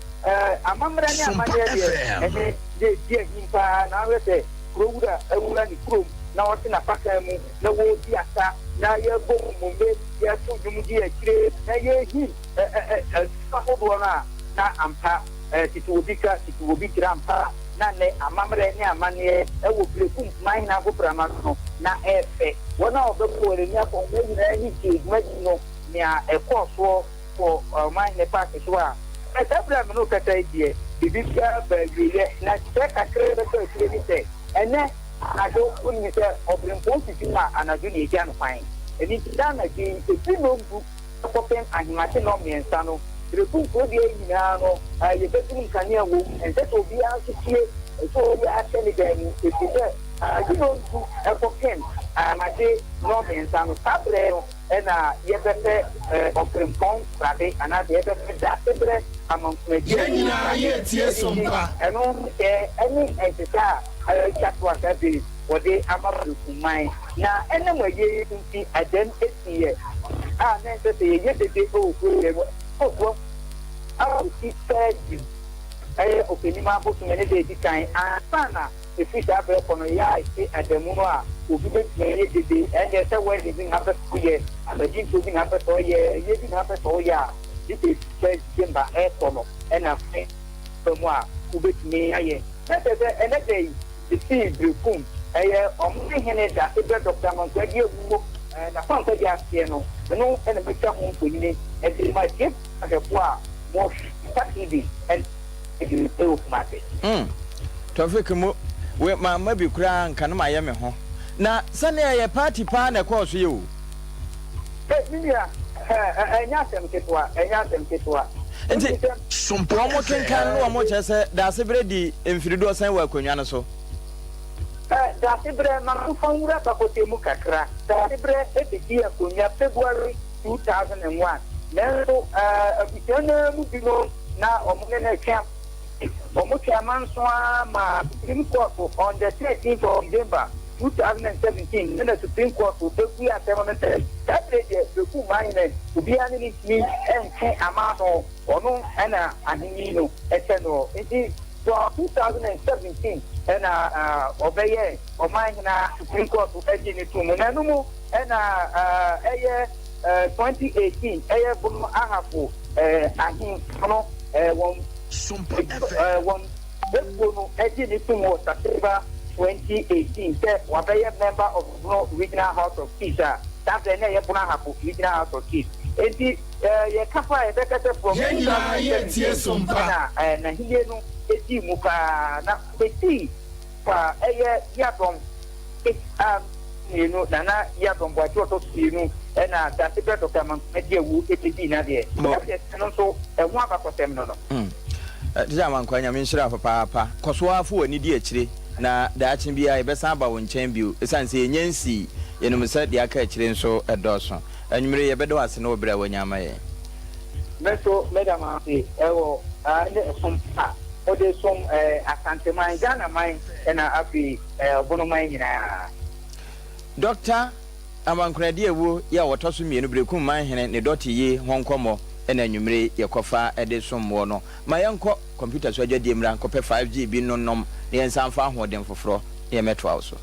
amammerɛ ne amanneɛ deɛ, ɛne deɛ ɛdi ahim pa ara. Na wohwɛ sɛ kuro wura awura ne kurom na ɔte n'apakan mu na wɔredi asa na yɛrebɔ mmombe, yɛreto nnwom di akyire na yɛrehim nnwom ahodoɔ no a, na ampa tete obi ka, tete obi kyerɛ ampa na nnɛ amammerɛ ne amanneɛ wɔ Berekum man hene agoprama no no, na ɛyɛ fɛ. Wɔn a wɔbɛbɔ wɔn ani akɔ ho nyinaa ani gyee dwumadi no, nea ɛkɔɔ soɔ wɔ ɔman hene paake so a saa bere a me ne wo kasa yi deɛ, biribiara baa awieeɛ. Na kyerɛ kakra a ɛbɛtɔ akyire ne sɛ, ɛnnɛ anadwo, wonim sɛ ɔberempɔn fifi ma anadwo na ɛgya no kwan. Ɛno nti, daa anadwo yi, ɛfiri nnɔndu kɔpem ahemakye nnɔnmiɛnsa no, berɛbu nkurodua yi nyinaa no, yɛbɛdum nkanea wom. Ɛnsɛ sɛ obiara nso fie, ɛsɛ sɛ obiara hyɛ ne dan mu, ɛfiri sɛ anadwo nnɔndu kɔpem ahemakye nnɔnmiɛnsa no, saa berɛ no, na yɛbɛpɛ ɔberempɔn srade anaasɛ yɛbɛpɛ dasebrɛ amankumadie Yɛn nyinaa yɛ tie Ɛno nti, sompa. ɛno nhyehyɛɛ ne nhyehyɛ a atwa to a saa bere yi wɔde ama Berekum-man. Na ɛnam ayie yi so nti, adan siiɛ a na ɛnsɛ sɛ yɛyɛ dede wɔ kuro yi mu. Ɛwɔ akɔsi February, ɛyɛ Ɔpɛnim abosome ne da a ɛdi kan ansa na Ɛfiri saa berɛ kɔ no, yɛ a ɛte adamu no a obi bɛtumi ayɛ dede, ɛnneɛ sɛ wedding bi na apɛ sɛ woyɛ, abadintoɔ bi na apɛ sɛ ɔyɛ, ayie bi na apɛ sɛ woyɛ a, gye sɛ ɛfiri first December rekɔ no na kwan ba mu a wobɛtumi ayɛ. Na kyerɛ sɛ ɛnnɛ da yi, ɛfiri Berekum, ɛyɛ ɔman hene Dasebrɛ Dɔkta Amankwaa Adi-Awuo n'akwankwadeɛ aseɛ no, ɛno na mɛtwa ho mfonini de ma atiefoɔ ahwɛfoɔ a wɔhwɛ Nnipa TV ne. wɔ Kumasi. Hmm Toffik mo we mamma bi koraa nka no mayɛ me ho na sɛnea ɛyɛ party paa na ɛkɔɔ so yɛ o. Hey me nua eh ɛnyɛ asɛm ketewa ɛnyɛ asɛm ketewa. Nti wɔn kenkan no wɔn kyerɛ sɛ Daasebrɛ di mfiridoɔ sɛn wɔ akonnwa no so? Eh Daasebrɛ ma memfa nwura bakɔsɛm mu kakra, Daasebrɛ bɛdii akonnwa February 2001 nanso eh abusua no ara mu binom na wɔn ne no retwe ama. Wɔtwee amanso ara maa Supreme Court on the 13th of December 2017 na Supreme Court bui asɛm no sɛ saa bere deɛ Beku Manhene obiara ne no ntumi ntwe amanso, ɔno na ahenni no hyɛ noɔ. Nti from 2017 na ɔbɛyɛɛ ɔmanhene a Supreme Court gyee no too mu na ɛno mu na ɛyɛ 2018 ɛyɛ Bono Ahafo ahemfo no wɔn wɔn ekuo no gye ne tom wɔ September 2018 sɛ wabɛyɛ member of Bono Regional House of Chiefs a saa berɛ na ɛyɛ Bono Ahafo Regional House of Chiefs. Enti yɛka fa a yɛbɛka sɛ from Yɛn nyinaa yɛ tie 2017 sompa. na n'ahennie no dii mu paa na ɔbɛdii Fa ɛyɛ Yiadom a mmienu, Nana Yiadom Boakye ɔtɔ so mmienu ɛna Dasebrɛ Dɔkta Amankwah Diawu ɛbɛdii n'adeɛ. Mo. Ɛdeɛ ɛno nso ɛho abakɔsɛm no no. Mm. Teacher Amankwah, Nyame nhyira wo papaapa. Kɔ so ara fa w'ani di akyire, na daakye biara yɛbɛsan aba wo nkyɛn bio, ɛsiane sɛ yɛnnya nsii, yɛnim sɛ deɛ aka akyire nso dɔɔso. Anwummere yi, yɛbɛda wo ase ne wo berɛ a woanya ama yɛn. Me nso meda mo ase wɔ ne som pa a mode som Asanteman, Ghanaman na afei Ɔbonoman nyinaa. Dɔkta Amankwena Diawuo yi a ɔtɔ so mmienu Berekum Manhene ne dɔte yi ho nkɔmmɔ na anwummere yi yɛkɔfa de som woɔ no. Ma yɛnkɔ kɔmputa so adwadie mmra nkɔpɛ 5G bi nnonom na yɛnsan mfa ahoɔden foforɔ na yɛmmɛtoa wo so.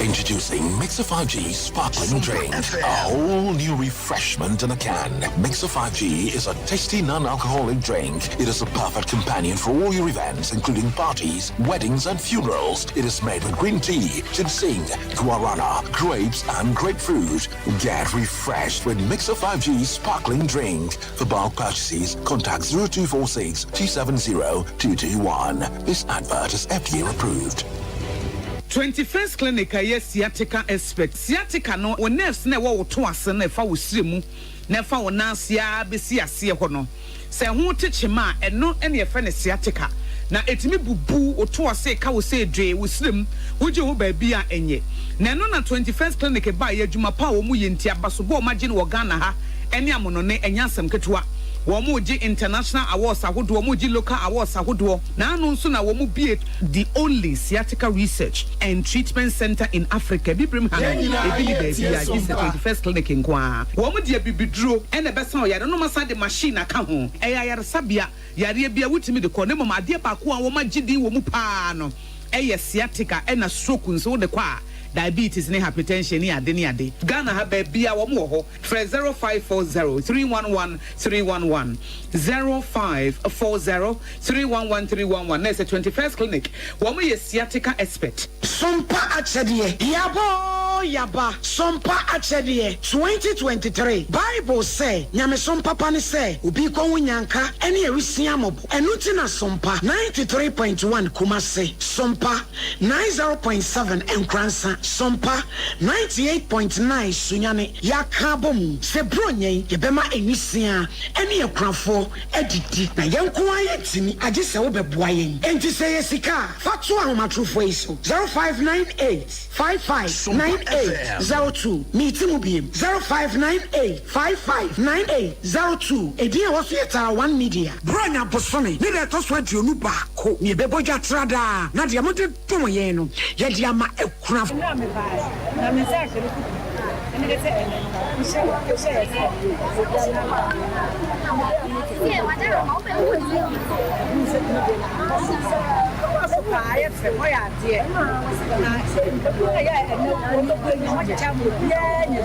Introducing Mixer 5G Sparkling Drink, a whole new refreshment in a can. Mixer 5G is a tasty non-alcoholic drink. It is a perfect companion for all your events, including parties, weddings, and funerals. It is made with green tea, ginseng, guarana, grapes, and grapefruit. Get refreshed with Mixer 5G Sparkling Drink. For bulk purchases, contact 0246 270 221. This advert is FDA approved. 21st Clinic a ɛyɛ sciatica expert. Sciatica no, wo nerves no a ɛwɔ wo to ase no a ɛfa wo srɛ mu na ɛfa wo nan ase ara bɛsi aseɛ hɔ no, sɛ ɛho te kyema a, ɛno na yɛfrɛ no sciatica. Na ɛtumi bubu wo to ase, ka wo sɛ dwee, wo srɛ mu, wogye ho baabi a ɛnyɛ. Na ɛno na 21st Clinic baeɛ, adwuma pa a wɔyɛ nti, abasobɔ a wɔagye no wɔ Ghana ha ne amonɔne, ɛnyɛ asɛm ketewa. Wɔregye international awards ahodoɔ, wɔregye local awards ahodoɔ, na ano nso na wɔbue the only sciatica research and treatment centre in Africa, Abibirem ha no, ebi nni baabiara gye sɛ 21st Clinic nko ara. Wɔde abibiduro na ɛbɛsa ɔyare no, na wɔasan de machine aka ho. Ɛyɛ ayaresabea, yareɛ biara wotumi de kɔ, na mmom adeɛ baako a wɔagye din wɔ mu pa ara no yɛ sciatica ɛna stroke nso wode kɔ a, diabetes ne hypertension ne ade ne ade. Ghana ha baabiara wɔn wɔ hɔ. Frɛ 0540 311 311, 0540 311 311 na ɛsɛ 21st Clinic, wɔn yɛ sciatica expert. Sompa akyɛdeɛ, Yaba oo yaba, Sompa akyɛdeɛ, 2023 Bible sɛ, Nyamesom papa ne sɛ obi rekɔ ho nyanka ne awisia mmɔbɔ. Ɛno nti na Sompa 93.1 Kumasi, Sompa 90.7 Nkoransa, Sompa 98.9 Sunyani, Yɛaka abɔ mu sɛ Buronya yi yɛbɛma nwisiaa ne akunafoɔ adidi, na yɛn nko ara yɛntumi, agye sɛ wobɛboa yɛn. Enti sɛ ɛyɛ sika a, fa to ahomatorofoɔ yi so, 0598 55 98 02. Meti mu biem, 0598 55 98 02. Edin a ɛwɔ so yɛ Tara One Media. Buronya bosome ne da ɛtɔ so 21 na yɛbɛbɔ dwa tra daa, na deɛ mode dom yɛn no, yɛde ama akunafoɔ. Mmerɛ a mebaeɛ, na me nsa rehyɛ me kuku, ɛne ne sɛ ɛnnɛ no, wohyɛ wohyɛ yɛ sɛ so paa ayɛ fɛ ɔyɛ adeɛ na ɛkuro na yɛ ɛnɛ wɔbɛbu anya wɔakyekyɛ ama obiara nya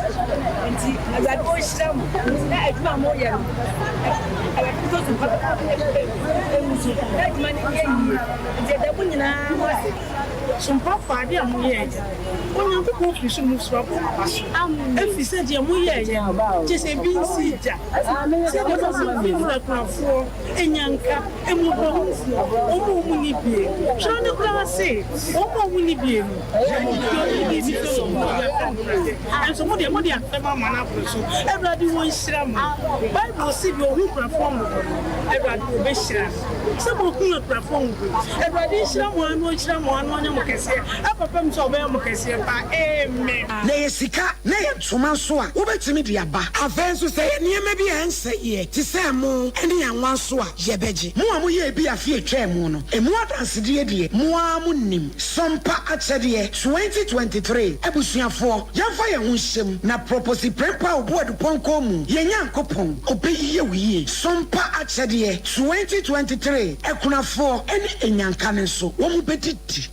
nti awurade ɔnhyira mo na adwuma a moyɛ no awurade nso so ɛmu so na adwuma no yɛ yie nti ɛda mo nyinaa mo ase. Sompafoɔ, adeɛ a moyɛeɛ no, Onyankopɔn firi soro mu soro abɔ mo aba so, ɛfiri sɛ deɛ moyɛeɛ no, kyerɛ sɛ ebi nsii da, sɛdeɛ mosi mfimfini akunafoɔ, anyanka, mmɔborɔhunufoɔ, wɔn a wɔnni bie. Twerɛ no koraa se, Wɔn a wɔnni bie no, deɛ ɔnni bie bi firi wɔn mu, ɔde afɛm Awurade. Nanso mo deɛ, mode afɛm ama no aboro so. Awurade ɔnhyira mo. Bible se, Deɛ ɔhu akunafoɔ mmɔbɔ no, Awurade ɔbɛhyira no. Sɛ moahunu akunafoɔ ho bi. Awurade nhyira mo ara na ɔnhyira mo ara na ɔnyɛ mo kɛseɛ ɛkɔpem sɛ ɔbɛyɛ mo kɛseɛ paa. Amen. Na ɛyɛ sika na ɛyɛ ntoma nso a, wobɛtumi de aba. Afei nso, sɛ ɛyɛ nneɛma bi a ɛnsɛeɛ te sɛ ɛmo ne anwa nso a, yɛbɛgye. Mo a moyɛɛ bi afe a ɛtwaa mu no, emu adansedie deɛ, mo ara monim. Sompa Akyɛdeɛ 2023 Abusuafoɔ, yɛmfa yɛn ho nhyɛ mu na Proposi Prempeh a ɔbu Adupɔnkɔ mu, yɛn Nyankopɔn, ɔbɛyɛ wo yie. Sompa Akyɛdeɛ 2023 Akunafoɔ ne Anyanka no nso, wɔbɛdidi.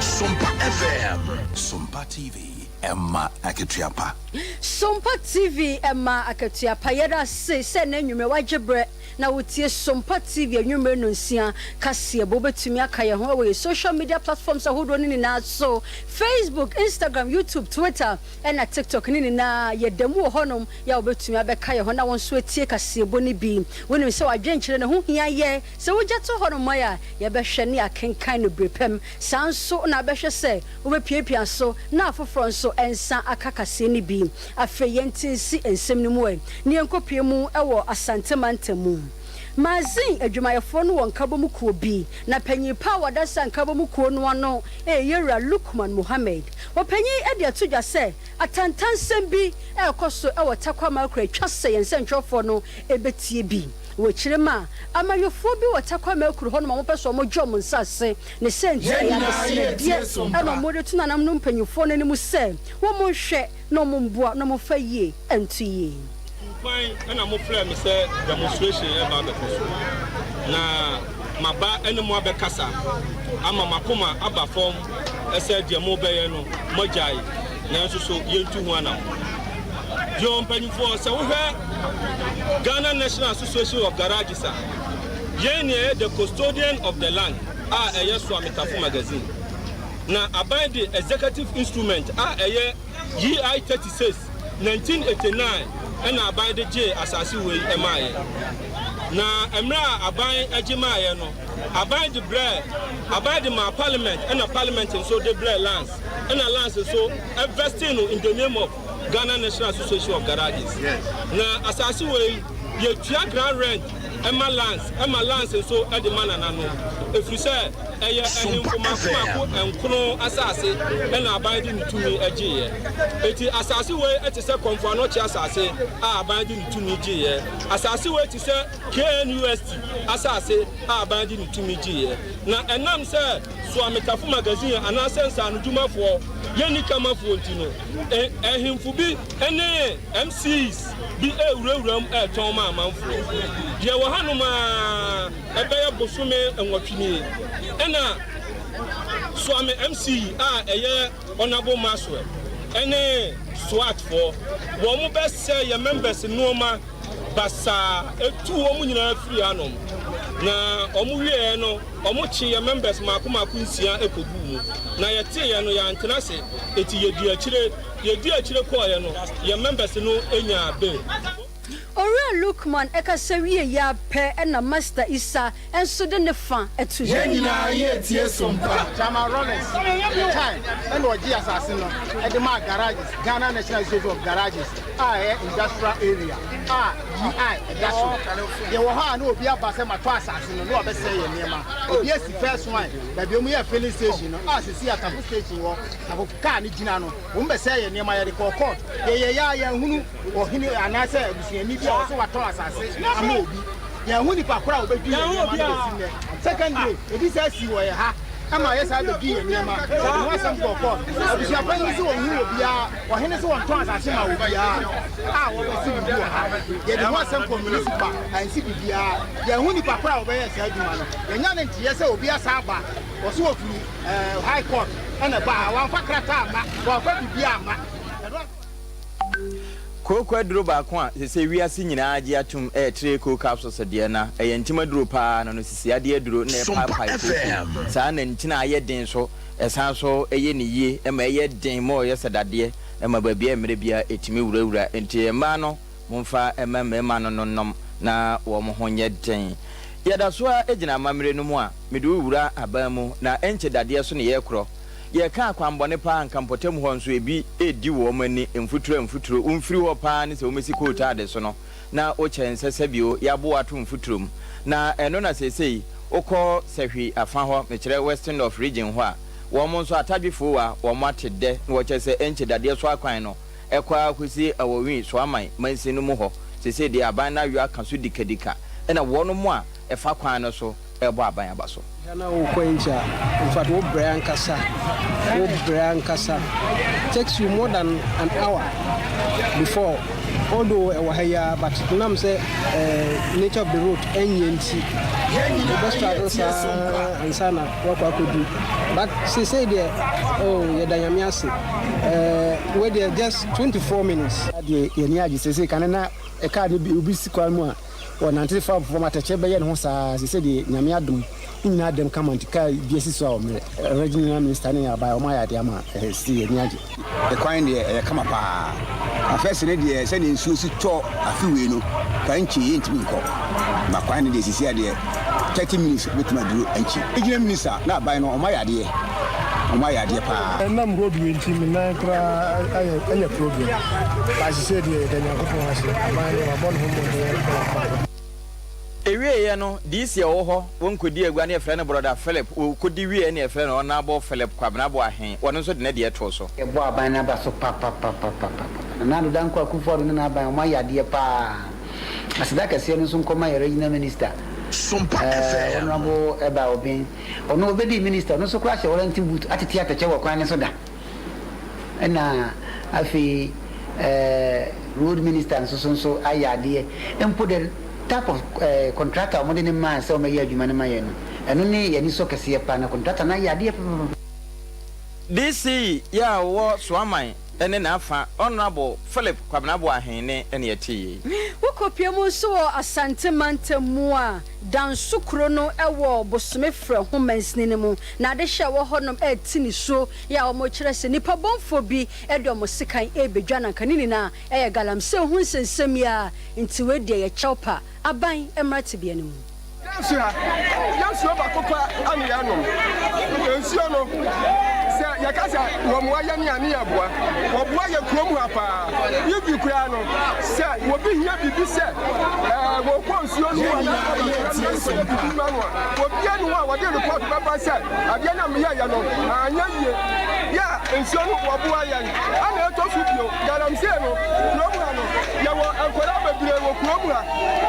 Sompa FM. Sompa TV, ɛma akatua pa. Sompa TV ɛma akatua pa. Yɛda ase sɛ nnɛ anwummerɛ wagye berɛ na wotie Sompa TV anwummerɛ nnɔnsia kaseɛbɔ. Wobɛtumi aka yɛn ho wɔ yɛn social media platforms ahodoɔ no nyinaa so, Facebook, Instagram, YouTube, Twitter ɛna TikTok ne nyinaa yɛda mu wɔ hɔnom yɛ a wobɛtumi abɛka yɛn ho na wo nso atie kaseɛbɔ no bi. Wonim sɛ w'adwenkyerɛ no ho hia yɛ. Sɛ wogya to hɔnom a, yɛbɛhwɛ ne yɛakenkan no bere pa mu. Saa nso na bɛhwɛ sɛ wobɛpiapia so na afoforɔ nso nsa aka kaseɛ no bi. Afei yɛnte nsi nsɛm no mu ɛ na yɛnkɔpue mu wɔ Asante mantam mu. Magazine adwumayɛfoɔ no wɔ nkabom kuo bi, na panyin pa a wɔda saa nkabom kuo no ano yɛ Yɛwura Lukman Mohammed. Ɔpanyin yi de ato dwa sɛ atantansɛm bi rekɔ so wɔ Tarkwa Makro a ɛtwa sɛ yɛn nsɛntwerɛfoɔ no bɛtie bi. Wɔ akyire ma amanyɔfoɔ bi wɔ Tarkwa Makro hɔnom a wɔpɛ sɛ wɔgye wɔn nsase Ne sɛ nti, ɛyɛ adesrɛdeɛ na wɔde to nananom mpanyimfoɔ no anim sɛ wɔnhwɛ na wɔmmoa na wɔmfa yie nto yie. Kwan na mo frɛɛ me sɛ demonstration reba abɛkɔ so, na maba ne mo abɛkasa ama m'akoma aba fam sɛ deɛ morebɛyɛ no moagyae, nanso so yɛntu ho anammɔn. Deɛ mpanyimfoɔ, sɛ wohwɛ Ghana National Association of Garages a, yɛn na yɛyɛ the custodian of the land a ɛyɛ Soamitafo Magazine. Na aban de executive instrument a ɛyɛ EI 36, 1989 ɛna aban de gyee asase wei maaeɛ. Na mmerɛ a aban gye maaeɛ no, aban de brɛɛ, aban de maa parliament ɛna parliament nso de brɛɛ lands ɛna lands nso vestee no in the name of Ghana National Association of Garages. Na asase wei yɛtua ground rent ma lands ɛma lands nso de ma nananom ɛfiri sɛ ɛyɛ ahemfo mako mako nkono asase ɛna aban de ne tumi gyeeɛ. Enti asase wei te sɛ Kɔmfo Anɔkye asase a aban de ne tumi gyeeɛ. Asase wei te sɛ KNUST asase a aban de ne tumi gyeeɛ. Na ɛnam sɛ Soametafo Magazine anaasɛ nsaanodwumafoɔ yɛ nni kamafoɔ nti no, ahemfo bi ne MCs bi rewurawura mu retɔn ma amanfoɔ. Deɛ wɔ hanom ara ɛbɛyɛ bosome nwɔtwe nie ɛna Suame MC a ɛyɛ Honourable Maxwell ne SWAT foɔ wɔn bɛsɛe yɛn members nnoɔma basaa ɛtuu wɔn nyinaa firi hanom na wɔn wieɛ no wɔn kyee yɛn members mako mako nsia kɔguu mu na yɛteeɛ no yɛantena ase enti yɛdii akyire yɛdii akyire kɔeɛ no yɛn members no nyaa bail. Owura Lukman kasa wieeɛ ara pɛ na Master Issa nso de ne fa to dwa. Yɛn nyinaa yɛ tie som pa. Chairman Rawlings time ɛna ɔgyee asase no de maa garages, Ghana National Association of Garages a ɛyɛ industrial area a GI ɛda so. Yɛwɔ hɔ a na obi aba sɛ matɔ asase no na wabɛsɛe yɛn nneɛma. Obi asi first one baabi a wɔyɛ filling station no a seesei Atafo station wɔ, Tafo car no gyina no, wɔbɛsɛe yɛn nneɛma, yɛde kɔɔ court. Yɛyɛeɛ a yɛanhunu ɔhene anaasɛ abusuani bi a ɔsɛ watɔn asase ama obi. Yɛanhu nipa koro a ɔbɛdwi yɛn nneɛma no bɛsi nnɛ. Secondly, ebi saa sii wɔ yɛn ha ma yɛsaa bɛdwii yɛn nneɛma. Yɛde ho asɛm kɔɔ court. Abusuapanyin se ɔnhu obiara, ɔhene se wɔntɔn asase ma obiara a wɔbɛsi biribi wɔ ha. Yɛde ho asɛm kɔɔ municipal, ansi biribiara. Yɛanhu nipa koro a ɔbɛyɛɛ saa adwuma no. Yɛanya ne nteɛ sɛ obi asan aba, ɔse ɔfiri High Court na ɛbaa ha, wamfa krataa amma, wamfa biribiara amma. Kooko aduro baako a sese wiase nyinaa agye atom yɛ Tire-Koo capsules deɛ na ɛyɛ ntim aduro paa na no sisi adeɛ aduro na ɛpaapae kooko saa na ntini a ayɛ den so ɛsan so yɛ ne yie ma ɛyɛ den ma ɔyɛ sɛ dadeɛ ma baabi a mmerɛ biara ɛtumi wurawura nti mmaa no momfa mma mmarima no no nom na wɔn ho nyɛ den. Yɛda so ara gyina amammerɛ no mu a mede wo wura aban mu na ɛnkyɛ dadeɛ so ne yɛrekorɔ. Yɛka akwammɔne paa anka mpɔtam hɔ nso ebi redi wɔn ani mfuturo a mfuturo womfiri hɔ paa ne sɛ wɔmɛsi kootaade so no na wokyɛ nsɛ sɛbio yɛabo wo ato mfuturo mu na ɛno na seesei wokɔ sahwi afa hɔ mekyerɛ western north region hɔ a wɔn nso atadwefoo a wɔn ate dɛ na wɔkyɛ sɛ ɛnkyɛ dadeɛ so akwan no ɛkɔ ara kɔsi awɔwi soaman mansin no mu hɔ seesei deɛ aban no ayo aka so dikadika ɛna wɔn a ɛfa kwan no so rebɔ aban aba so. Hwɛ na wokɔ nkyɛ a, in fact wo brɛ ankasa, wo brɛ ankasa. Takes you more than an hour before, although ɛwɔ ha yi ara but nam sɛ eh, nature of the road ɛnyɛ nti, wobɛ struggle saa ansa na woakɔ akɔdu. But seesei deɛ, oh, yɛda Nyame ase. Eh, wei deɛ just 24 minutes. Deɛ yɛn ani agye seesei kane na car no bi obi si kwan mu a Ɔnante fa fam atɛkyɛ bɛyɛ ne ho saa ara seesei deɛ Nyame adom ne nyinaa dɛm kama nti car bi asi so a ɔmmerɛ. Regional minister ne aban wɔn ayɛ adeɛ ama seesei yɛn ani agye. Kwan deɛ ɛyɛ kama paa na first no deɛ sɛdeɛ nsuo si tɔ afe wei no Kankye yɛntumi nkɔ ba kwan no deɛ seesei adeɛ 30 minutes wobɛtumi aduru Kankye. Regional minister na aban no wɔn ayɛ adeɛ wɔn ayɛ adeɛ paa. Ɛnam road wei nti me nan koraa ayɛ anya problem but sesei deɛ yɛda Nyankopɔn ase aban no wabɔ ne ho mmɔden wɔ kwan no. Ɛwieeɛ no, DC a ɔwɔ hɔ, wɔnkɔdi agua no yɛfrɛ no Brɔda Philip, wɔkɔdi wieeɛ no yɛfrɛ no Honourable Philip Kwabena Boahen, ɔno nso de ne deɛ too so. Yɛbɔ aban no aba so papapapapapa. Nana Addo Dankwa Akufo Addo ne n'aban wɔn ayɛ adeɛ paa. Aseda kɛseɛ no nso nkɔma yɛn Regional Minister, eh, Honourable Eba Obeng. Ɔno ɔbɛdii minister, ɔno nso koraa hyɛ warranty boot atete atɛkyɛ wɔ kwan no so da. Ɛna afei eh, road minister nso so nso ayɛ adeɛ. Mpo the type of eh, contractor a wɔde no maa sɛ ɔmmɛyɛ adwuma no ma yɛn no, ɛno ne yɛn anisɔ kɛseɛ paa. Na contractor no ayɛ adeɛ papapapa. DC yi a ɔwɔ Soaman. ne n'afa Honourable Philip Kwabena Boahen nne na yɛtee yei. Wokɔpue mu nso wɔ Asante mantam mu a, Danso kuro no wɔ Bosome Frɛ ho mansini no mu, na adehye a ɛwɔ hɔnom rete nisuo yɛ a wɔkyerɛ sɛ nnipa bɔnfoɔ bi de wɔn sekan rebɛdwa no anka ne nyinaa yɛ galamsey ho nsɛnsɛm yi ara nti wei deɛ yɛ kyɛw pa aban mmra tebea no mu. Yɛn ha, yɛn nsuo baako pɛ ne yɛnom. Nsuo no, sɛ yɛka sɛ wɔmmoa yɛn a, ne yɛboa. Wɔboa yɛn kurom ha paa. Even koraa no, sɛ obi hia biribi sɛ wɔkɔ nsuo no mu anaasɛ wɔbɛkɔ biribi ma no a, obiara nni hɔ a wɔde report bɛba sɛ adeɛ no a meyɛeɛ no, anyɛ yie. Yɛ a nsuo no wɔboa yɛn. Ɛna ɛtɔ so bio, galamsey no, kurom ha no, yɛwɔ nkwadaa bebree wɔ kurom ha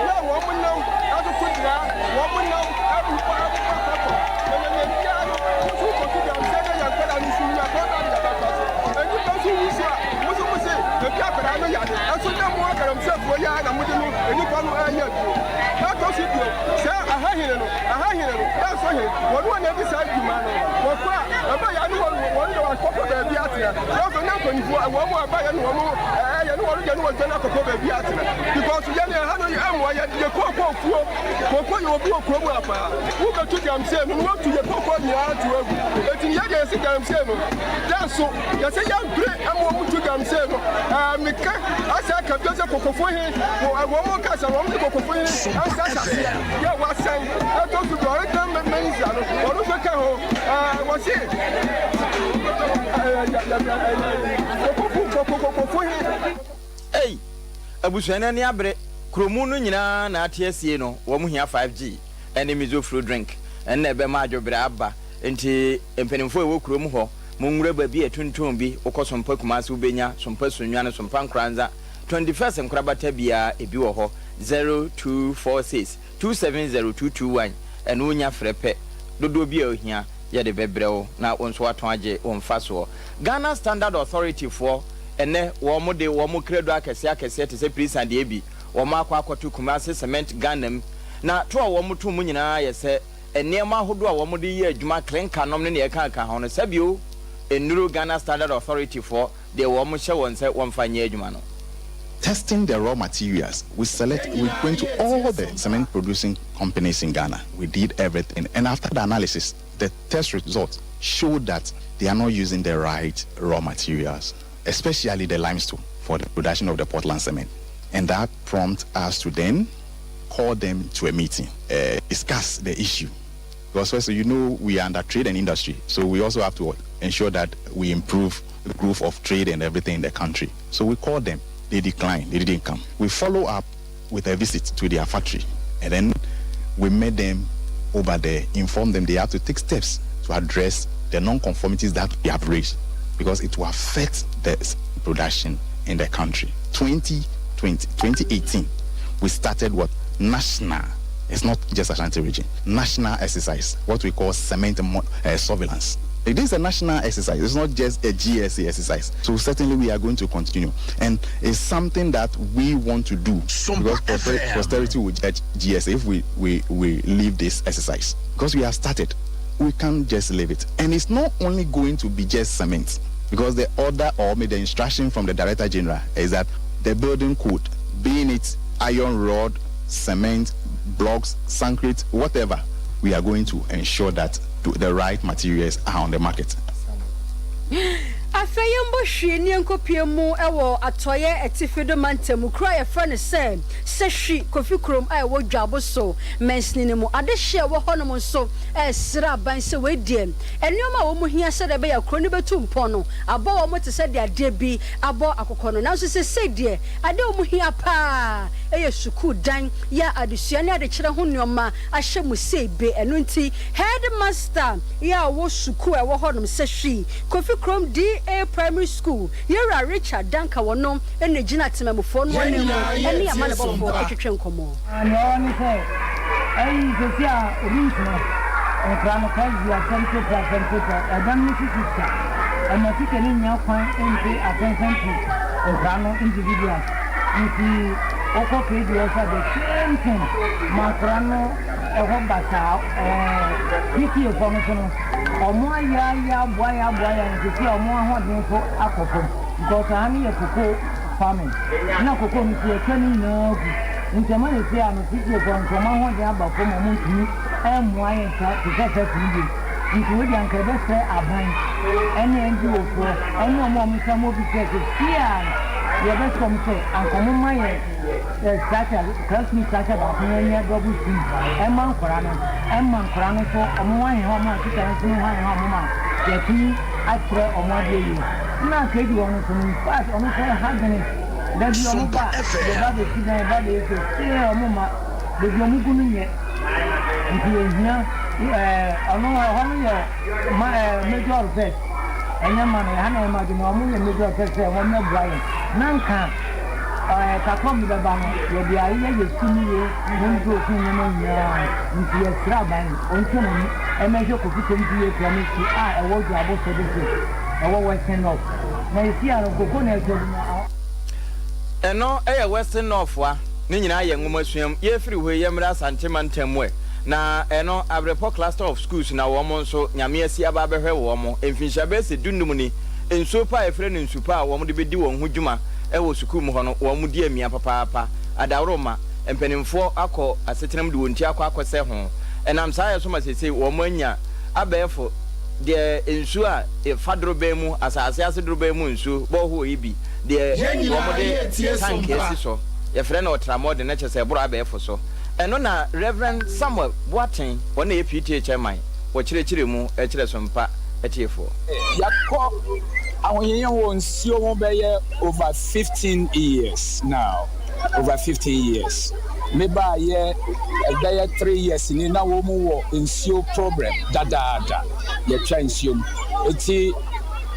na wɔn nam atoto dra, wɔn nam ɛbobɔ ɛbobɔ kɔkɔ. Na yɛn biara no, mo nso kɔto galamsey na yɛn nkwadaa no nso wu a, kwan bɛn na yɛbɛfa so? Nnipa nso wu so a, mo nso mo se ebi akwadaa no yare, ɛnso na mo agalamseyfoɔ yi ara na mode no nnipa no ɛreyɛ aduro. Ɛtɔ so bio, sɛ aha hene no, aha hene no, danso hene, wɔn a na ɛdi saa dwuma no, wɔkɔ a, ɛba yɛ a ne wɔn wɔn de wɔakɔpɛ baabi atena. Nanso na mpanyinfoɔ wɔn a ɛba yɛ ne wɔn ɛyɛ ne wɔn deɛ ne wɔn dwane akɔpɛ baabi atena. Because yɛn ɛha no ɛmmoa yɛn yɛ kooko fuo, kooko yɛ obi wɔ kurom ha paa. Wobɛtu galamsey no na wɔatu yɛ kooko nyinaa ato agu. Eti yɛ deɛ yɛsi galamsey no danso yɛsɛ yɛmpere ɛma wɔn tu galamsey no. Ɛɛ meka asɛ aka bio sɛ kokofo he wɔn kasa wɔn de kokofo he ɛnsa ahyɛseɛ yɛ wɔasɛn ɛtɔ so bi ɔreka minister no wɔn nso ka ho. Ei! Abusua no ani abere, kuromu no nyinaa na ate asie no, wɔn hia 5G ɛne miso fruit drink ɛnna ɛbɛma adwobrɛ aba, nti mpanimfoɔ a ɛwɔ kurom hɔ mo nwura baabi a ɛtontɔn bi, wokɔ Sompa Kumasi wobɛnya, Sompa Sunyani, Sompa Nkoranza, 21st nkorabata biara ebi wɔ hɔ, 0246 270221, ɛno wonya frɛ pɛ, dodoɔ bi a ohia yɛde bɛbrɛ wo na wo nso woatɔn agye wo mfasoɔ. Ghana Standard Authority foɔ ɛnnɛ wɔn de wɔn krado akɛseɛ akɛseɛ te sɛ Prisa deɛ bi wɔn akɔ akɔto Kumasi Cement Ghana mu na to a wɔn to mu nyinaa yɛ sɛ nneɛma ahodoɔ a wɔn de yɛ adwuma clinker nom ne nea ɛkeka ho no sɛbio nnuru Ghana Standard Authority foɔ deɛ wɔn hyɛ wɔn sɛ wɔmfa nyɛ adwuma no. Testing the raw materials, we select, we went to all the cement producing companies in Ghana. We did everything. And after the analysis, the test results showed that they are not using the right raw materials, especially the limestone for the production of the Portland cement. And that prompted us to then call them to a meeting, discuss the issue. Because first, you know, we are under trade and industry, so we also have to ensure that we improve the growth of trade and everything in the country. So we called them. They declined. They didn't come. We follow up with a visit to their factory, and then we met them over there, inform them they have to take steps to address the non-conformities that we have raised, because it will affect the production in the country. 2018, we started what? National. It's not just Ashanti region. National exercise, what we call cement surveillance. It is a national exercise. It's not just a GSA exercise. So certainly we are going to continue. And it's something that we want to do. Because posterity will judge GSA if we leave this exercise. Because we have started. We can't just leave it. And it's not only going to be just cement. Because the order or the instruction from the Director General is that the building code, being it iron rod, cement, blocks, concrete, whatever, we are going to ensure that the right materials are on the market. Afei yɛmbɔ hwee ne yɛnkɔpie mu ɛwɔ atɔeɛ atifi do mantam kuro a yɛfrɛ no sɛ Sehwi Kofi kurom a ɛwɔ Dwabo so mansini no mu. Adehye a ɛwɔ hɔnom nso ɛresrɛ aban sɛ wei deɛ nneɛma a wɔn hia sɛdeɛ ɛbɛyɛ kuro no bɛtu mpɔn no abɔ wɔn te sɛ deɛ adeɛ bi abɔ akokɔ no. Nanso sesei deɛ adeɛ a wɔn hia paa ɛyɛ sukuu dan yɛ adesua ne adekyerɛ ho nneɛma ahyɛ mu sei be. Ɛno nti headmaster yɛ a ɔwɔ sukuu a ɛwɔ hɔnom Sehwi Kofi kurom DA Primary School, Yɛwura Richard Danka wɔno na gyina temamufoɔ no anim ne amanebɔfoɔ atwetwe nkɔmmɔ. Nea ɔwɔ ne sɛ, ɛyi sɛsi a roof no, nkra no kɔ zi asɛm to pra asɛm to pra, ɛdan no sisi sa, ɛma sika no nnya kwan mpe asɛnsɛn to nkra no individuals, nti wokɔ KG hɔ nso a the same thing, ma nkra no ɛhɔ basaa, ɛɛ PTA foɔ no nso no, ɔmo ayɛ ayɛ aboa yɛ aboa yɛ, sɛsi a ɔmo ahoɔden nso akɔ fam. Because aha no yɛ cocoa farming na cocoa no nso yɛtwa ne nyinaa gu nti ɛma seesei a no CTA foɔ nso wɔn ahoɔden aba fam a wɔntumi mmoa yɛn saa te sɛ first no bio. Nti wei deɛ anka yɛbɛsrɛ aban ɛne NGO foɔ ɛne wɔn a wɔn nsa mu obi sɛ seesei a no yɛbɛsrɛ wɔn sɛ anka wɔn mma yɛn structure, classroom structure baako na ɛnyɛ double stream ɛma nkwadaa no, ɛma nkwadaa no nso wɔn ho aheha wɔn a teacher no nso ho aheha wɔn ma yɛatumi akyerɛ wɔn adeɛ yie. Nna KG hɔ no so no infact ɔno nso ɛha dwene da bi ɔmo ba yɛba bɛsi dan yɛba bɛyɛ sei still ɔmo mma baabi ɔmo gu no nyɛ nti yɛhia ɛɛ ɔno ɛhɔ no yɛ ma ɛɛ major repairs ɛnyɛ ma no ɛha na ɛma adwuma ɔmo yɛ major repairs sɛ ɔmo mɛboa yɛn na nka ɛɛ kakra ɔmo bɛba no yɛde ayɛ yɛ sukuu no yie ne ntosu nneɛma nyinaa nti yɛsrɛ aban ɔntua n'ani ɛmɛhwɛ Kofi Komfi yɛ primary school a ɛwɔ Dwabo so district. Ɛwɔ Western North. Na esi a no koko na ɛtɔ bi na aw. Ɛno yɛ Western North a ne nyinaa yɛ nwomasua mu. Yɛfiri hɔ yi yɛmmra Asante mantam mu ɛ. Na ɛno Abrepɔ Cluster of Schools na wɔn nso Nyame asi aba abɛhwɛ wɔn. Mfinhyia bɛyɛ sɛ dunnum ni, nsuo pa a yɛfrɛ no nsu pa a wɔn de bɛdi wɔn ho dwuma wɔ sukuu mu hɔ no, wɔn di amia papaapa. Adaworoma, mpanimfoɔ akɔ asetena mu de wɔn ti akɔ akɔsɛ ho. Ɛnam saa yɛ so ma seesei wɔn anya abɛɛfo. Deɛ nsuo a ɛfa dorobɛn mu, asase ase dorobɛn mu nsuo, borehole yi bi, deɛ wɔde tank asi so, yɛfrɛ no ɔtramɔden, na kyerɛ sɛ ɛboro abɛɛfo so. Ɛno na Rev. Samuel Boateng, ɔno na ɛyɛ PTA chairman, ɔkyerɛkyerɛ mu kyerɛ Sompa atiefoɔ. Yɛakɔ ahohiahia wɔ nsuo ho bɛyɛ over 15 years now, over 15 years. Me baayɛ ɛbɛyɛ 3 years ni na wɔn wɔ nsuo problem dadaada, yɛtwa nsuo mu. Eti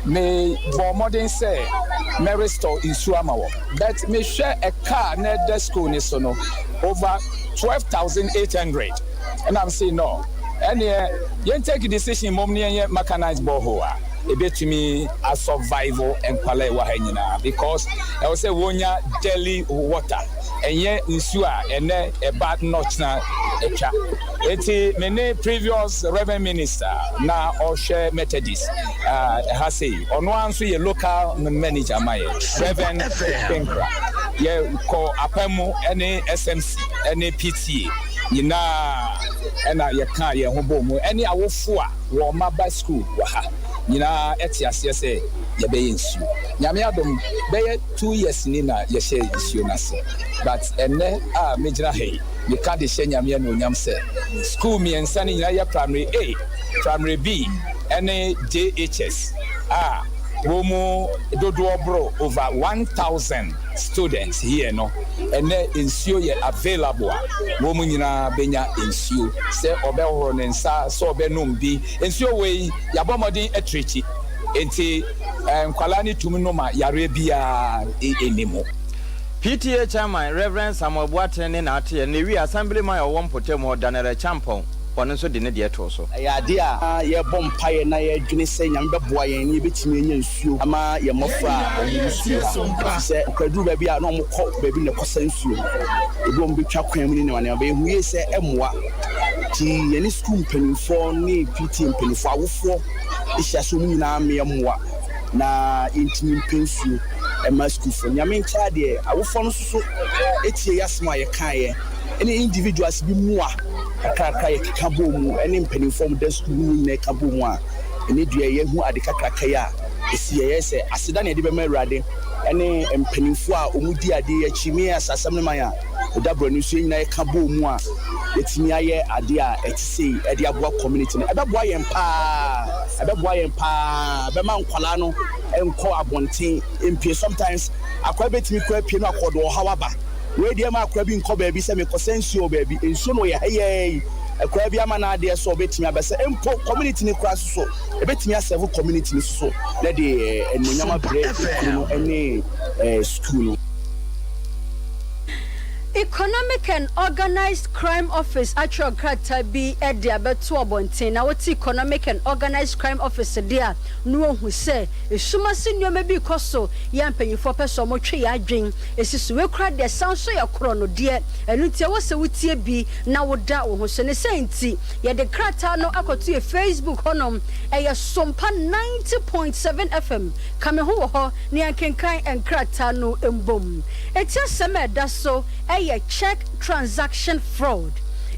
me bɔɔ mmɔden sɛ mɛ restore nsuo ama wɔn. But me hwɛ ɛka a na ɛda school no so no over 12,800 ɛna me se no ɛneɛ yɛn take decision mmom na yɛnyɛ mechanized borehole a ɛbɛtumi a survive nkwalaa ɛwɔ ha nyinaa because ɛwɔ sɛ wɔnya daily water, ɛnyɛ nsuo a ɛnɛ ɛba nnɔkyena atwa. Enti me ne previous Reverend Minister na ɔhwɛ Methodist ɛha sei, ɔno ara nso yɛ local manager ma yɛ, Reverend Pinkra. Yɛ kɔ apam mu ɛne SMC ɛne PTA nyinaa ɛna yɛ kaa yɛn ho bɔɔ mu ɛne awofo a wɔn mma ba school wɔ ha nyinaa ɛte aseɛ sɛ yɛbɛyɛ nsuo. Nyame adom bɛyɛ 2 years ni na yɛhyɛɛ nsuo no ase but ɛnnɛ a megyina ha yi, meka de hyɛ Nyame anuonyam sɛ school mmiɛnsa no nyinaa yɛ Primary A, Primary B ɛne JHS a wɔn mu dodoɔ boro over 1,000 students here no, ɛnnɛ nsuo yɛ available a wɔn nyinaa bɛnya nsuo sɛ ɔbɛhohoro ne nsa, sɛ ɔbɛnom bi. Nsuo wei yɛabɔ mmɔden atirikyi nti nkwadaa no tumi nom a yareɛ biara nni mu. PTA Chairman Rev. Samuel Boateng ne n'ateɛ na ewiee Assemblyman a ɔwɔ mpɔtam hɔ, Daniel Acheampong, ɔno nso de ne deɛ too so. Ɛyɛ adeɛ a yɛrebɔ mpaeɛ na yɛredwene sɛ Nyame bɛboa yɛn na yɛbɛtumi anya nsuo ama yɛn mmɔfra a wɔn wɔ sukuu ha, ɛfiri sɛ kwaduru baabi a na wɔn kɔ baabi na ɛkɔsa nsuo, ebi wɔn bɛtwa kwan mu ne nneɛma nneɛma, bɛyɛ hu yie sɛ ɛmmoa. Nti yɛne sukuu mpanimfoɔ ne PTA mpanimfoɔ, awofoɔ ahyia sɛ wɔn nyinaa mmea mmoa na yɛntumi mpɛ nsuo mma sukuufoɔ. Nyame nkyɛa deɛ, awofoɔ no nso so tie yɛn asɛm a yɛkaeɛ ne individuals bi mmoa kakrakra yɛkeka bɔɔ mu ne mpanimfoɔ a wɔda sukuu no mu nyinaa ka bɔɔ mu a, ɛne deɛ yɛahu ade kakraka yi a ɛsi yɛyɛ sɛ aseda na yɛde bɛma Awurade ne mpanimfoɔ a wɔdi adeɛ yi akyi. Me as assemblyman a meda Borɔno so, yɛn nyinaa yɛka bɔɔ mu a yɛatumi ayɛ adeɛ a ɛte sei de aboa community no. Ɛbɛboa yɛn paa, ɛbɛboa yɛn paa, ɛbɛma nkwadaa no nkɔ abɔnten mpue. Sometimes akwadaa bɛtumi kɔ apue no akɔ de ɔhaw aba. Wei deɛ ɛma akwadaa bi nkɔ baabi sɛ mekɔsa nsuo wɔ baabi, nsuo no yɛ ha yɛɛ yi. Akwadaa bi ama n'adeɛ so a ɔbɛtumi aba sɛ mpo community no koraa nso so ɛbɛtumi asɛvo community no nso so na de animuonyam abrɛ kuro no ne sukuu no. Economic and Organised Crime Office atwerɛ krataa bi de abɛto abɔnten. Na wote Economic and Organised Crime Office deɛ a, na woahu sɛ esum ase nneɛma bi rekɔ so yɛ a mpanyinfoɔ pɛ sɛ wɔtwe yɛn adwene si so. Wei koraa deɛ san nso yɛ korɔno deɛ, ɛno nti ɛwɔ sɛ wotie bi na woda wo ho so. Ne saa nti, yɛde krataa no akɔto yɛn Facebook hɔnom, ɛyɛ Sompa 90.7 FM. Ka me ho wɔ hɔ na yɛnkenkan nkrataa no mbom. Eti asɛm a ɛda so yɛ Check Transaction Fraud.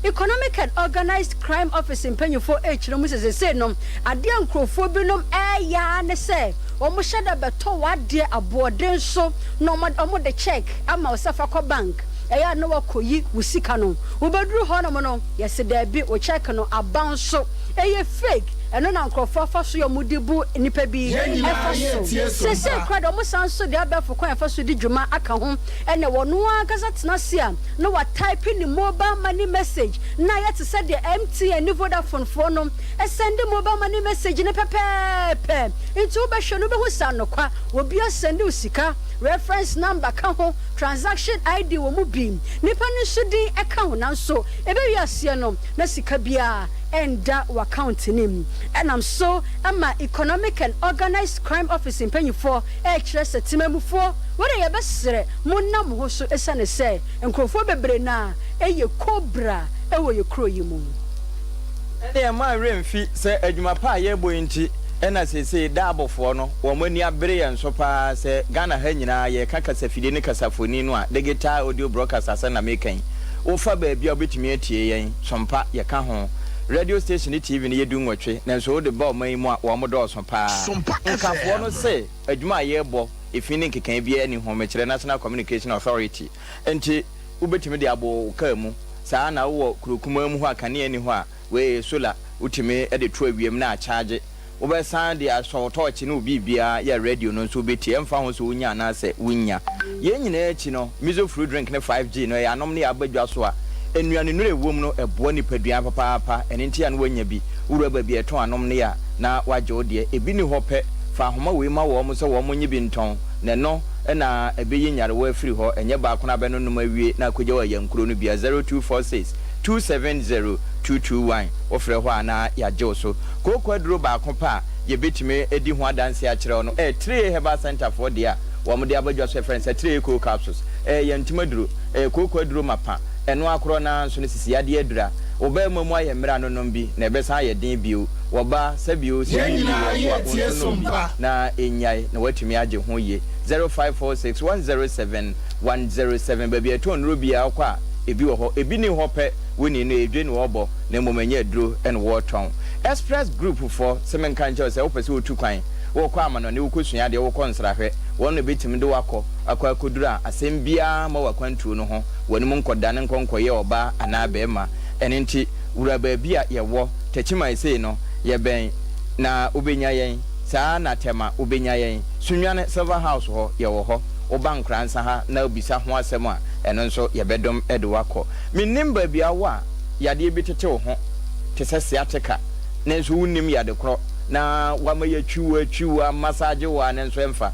Economic and Organised Crime Office mpanyimfo rekyerɛ mu sɛ seesei no ade a nkurɔfoɔ binom reyɛ ara ne sɛ wɔhyɛ da bɛtɔ w'adeɛ aboɔden so na wɔde check ama wo sɛ fa kɔ bank, ɛyɛ a na woakɔyi wo sika no. Wobɛduru hɔnom no, yɛse daabi, wo check no aba nso ɛyɛ fake. Ɛno na nkurɔfoɔ afa so yɛ wɔde bu nnipa bi fa so. Seesei koraa deɛ wɔsan nso de abɛɛfo kwan a yɛfa so di dwuma aka ho. Ɛnna ɔno ankasa tena ase a na wataipe ne mobile money message na ayɛ te sɛ deɛ MTN ne Vodafone foɔ no sɛnde mobile money message no pɛpɛɛpɛ. Nti wobɛhwɛ no wobɛhu sɛ anokwa obi asɛnde wo sika, reference number ka ho, transaction ID wɔ mu bi, nipa no nso din ka ho nanso ɛbɛwie aseɛ no na sika biara ɛnda w'account no mu. Ɛnam so ma Economic and Organised Crime Office mpanyinfoɔ ɛrekyerɛ sɛ temamufoɔ wei deɛ yɛbɛsrɛ monna mo ho so ɛsiane sɛ nkurɔfoɔ bebree no ara ɛyɛ cobra ɛwɔ yɛ kuro yi mu. Ɛnneɛ mma werɛ mfi sɛ adwuma pa a yɛrebɔ yi nti na seesei Daabofoɔ no wɔn ani abere yɛn so pa ara sɛ Ghana ha nyinaa yɛreka kasafidie ne kasafoni no a digital audio broadcast asɛm na mereka yi wofa baabi a wobɛtumi atie yɛn Sompa yɛka ho radio station ne TV no yɛ dunwɔtwe nanso wode ba ɔman yi mu a wɔn dɔɔso pa ara Nkafoɔ no se adwuma a yɛrebɔ efi ne nkekae biara nni ho mekyerɛ National Communication Authority nti wobɛtumi de abɔ wo kaa mu saa ara na wowɔ kuro kumaa mu hɔ a kanea nni hɔ a wei yɛ solar wotumi de to awiam na akyagye wobɛsan de asɔ wo tɔɔkye ne wo biribiara yɛ radio no nso wobɛtie ɛmfa ho sɛ wonya anaasɛ wonnya. Yei nyinaa akyi no Mizo fruit drink ne 5G no ɛyɛ anom ne aba dwa so a nnuane nnuro a ɛwom no ɛboa nipadua papaapa ɛno nti a na woanya bi wowura baabi a ɛtɔn anom ne a na woagye wo deɛ ebi nni hɔ pɛ fa ahoma wei ma wɔn sɛ wɔn nye bi ntɔn na ɛno na ɛbɛyi nyarewa afiri hɔ ɛnyɛ baako na abɛnonom awie na akɔgya wo ayankuro no bia 0246 270 221 wofrɛ hɔ a na yɛagye wo so. Kooko aduro baako pɛ a yɛbɛtumi adi ho adanseɛ akyerɛ wo no ɛyɛ Tree Herbal Centre foɔ deɛ a wɔde aba dwa so yɛfrɛ no sɛ Tree Cold Capsules. Ɛyɛ yɛn ntoma aduro. Ɛyɛ kooko aduro mapa. Ɛno ara korɔ no ara nso no sisi yadeɛ aduro a wo barima mu ayɛ mmerɛ a no nom bi na ɛbɛsan ayɛ den bio. Wɔ ba sɛ bio sɛ Yɛn biribi nyinaa wɔ so a yɛ wo tie nso nom bi sompa. na ɛnyae na woatumi agye ho yie. 0546 107 107 Baabi a yɛtɔn nnuro biara wokɔ a ebi wɔ hɔ. Ebi nni hɔ pɛ wonni no ɛyɛ dwe na wɔbɔ na mmom ɛnyɛ aduro na wɔtɔn. Express Group foɔ se menka nkyerɛ wo sɛ wopɛ sɛ wotu kwan, wokɔ amanɔne, wokɔsua adeɛ, wokɔ nsrahwɛ, wɔn na ɛbɛtumi de wo akɔ akɔ akɔduru a asɛm biara mma w'akwantuo no ho, w'anim nkɔdane nkɔ nkɔyɛ ɔbaa anaa barima. Ɛno nti wura baabi a yɛwɔ, Techiman sei no yɛbɛn na wobɛnya yɛn, saa ara na Tema wobɛnya yɛn, Sunyani Silver House hɔ yɛwɔ hɔ, woba Nkoransa ha na wobisa ho asɛm a ɛno nso yɛbɛdom de wo akɔ. Mennim baabi a wowɔ a yadeɛ bi tete wo ho te sɛ sciatica nanso wonnim yade korɔ na wama yɛatwi wo atwi wo amassage wo a nanso ɛmfa.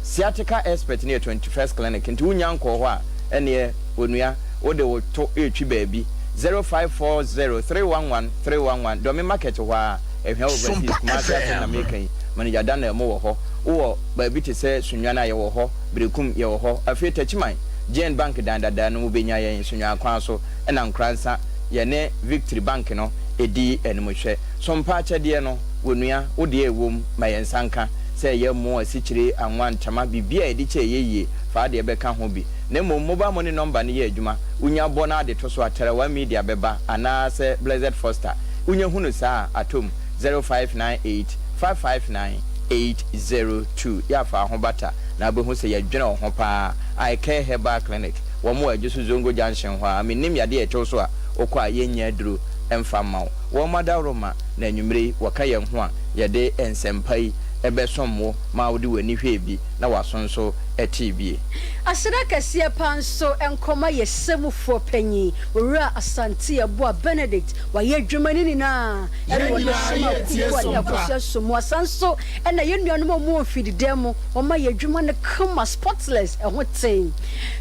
Sciatica expert no yɛ 21st clinic nti wonnya nkɔɔ hɔ a ɛneɛ onua wode wo to retwi baabi. 0540 311 311 Dɔme market hɔ ara Ahwia Overseas Sompa Kumasi asɛm na FM. meka yi Manager Daniel mo wɔ hɔ. Wowɔ baabi te sɛ Sunyani a yɛwɔ hɔ, Berekum yɛwɔ hɔ, afei Techiman GN Bank dan dadaa no mu wobɛnya yɛn Sunyani kwan so ɛna Nkoransa yɛne Victory Bank no di animhwɛ. So mpa akyɛdeɛ no, onua, wo deɛ ɛwom, ma yɛn nsa nka. Sɛ ɛyɛ mo, asikyire, anwa, ntama, biribi a yɛde kyɛ ɛyɛ yie, fa adeɛ bɛka ho bi. Na mmom mobile money number no yɛ adwuma, wonya bɔ na ade to so a, Tarawa Media bɛba anaa sɛ Blessed Foster. Wonya hunu saa a, atom, 0598 559 802. Yɛ a fa ho bata na wobɛhu sɛ yɛdwene wo ho paa. I Care Herbal Clinic. Wɔn wɔ Adwoso Zongo Junction hɔ a, mennim yadeɛ a ɛte wo so a wokɔ a yɛnnya aduro mfa mma wo. Wɔn adaworoma na anwumerɛ yi wɔka yɛn ho a yɛde nsɛmpa yi bɛsom wo ma wode w'ani hwɛɛ bi na w'aso nso tee bie. Aseda kɛseɛ paa nso nkɔma yɛ sɛmufoɔ panyin, Owura Asante Yeboah Benedict. Wayɛ adwuma no nyinaa ɛna wɔde som akuo a ne akosua som mu. Asan nso ɛna yɛn nuanom a wɔwɔ mfididan mu, wɔma yɛ adwuma no kama, spotless, ɛho te.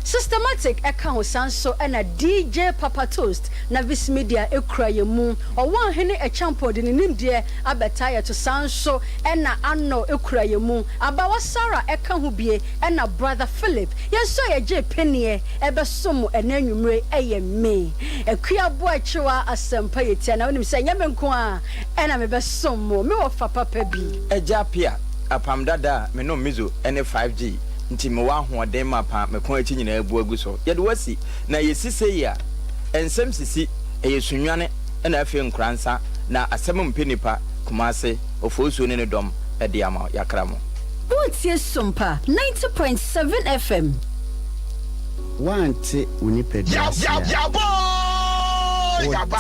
Systematic ɛka ho saa nso ɛna DJ Papa Toast na Vice Media kura yɛn mu. Ɔwɔahene Acheampong de ne nimdeɛ abɛtaa yɛn to saa nso ɛna Ano kura yɛn mu. Abawa Sarah ɛka ho bie ɛna Brother Philip. Yɛn nso a yɛgyee peneɛ ɛbɛsom mo ɛnɛ anwummere ɛyɛ me Akua Boakyewa Asɛmpa Yɛtia na wonim sɛ ɛnyɛ me nko ara ɛna mebɛsom mo, me wɔfa papa bi. Agya Appiah, Apam dada a menom Mizo ne 5G nti mewɔ ahoɔden mapa me kɔn akyi nyinaa abu agu so. Yɛde wo asi na yɛsi sei a, nsɛm sisi, ɛyɛ sunnwane na afei nkoransa na asɛm mpɛ nipa, Kumase, Ofosuo ne ne dɔm de ama wo. Yɛakra mo. Woretie Sompa 90.7 FM. Woante wo nipadua ase a, wo.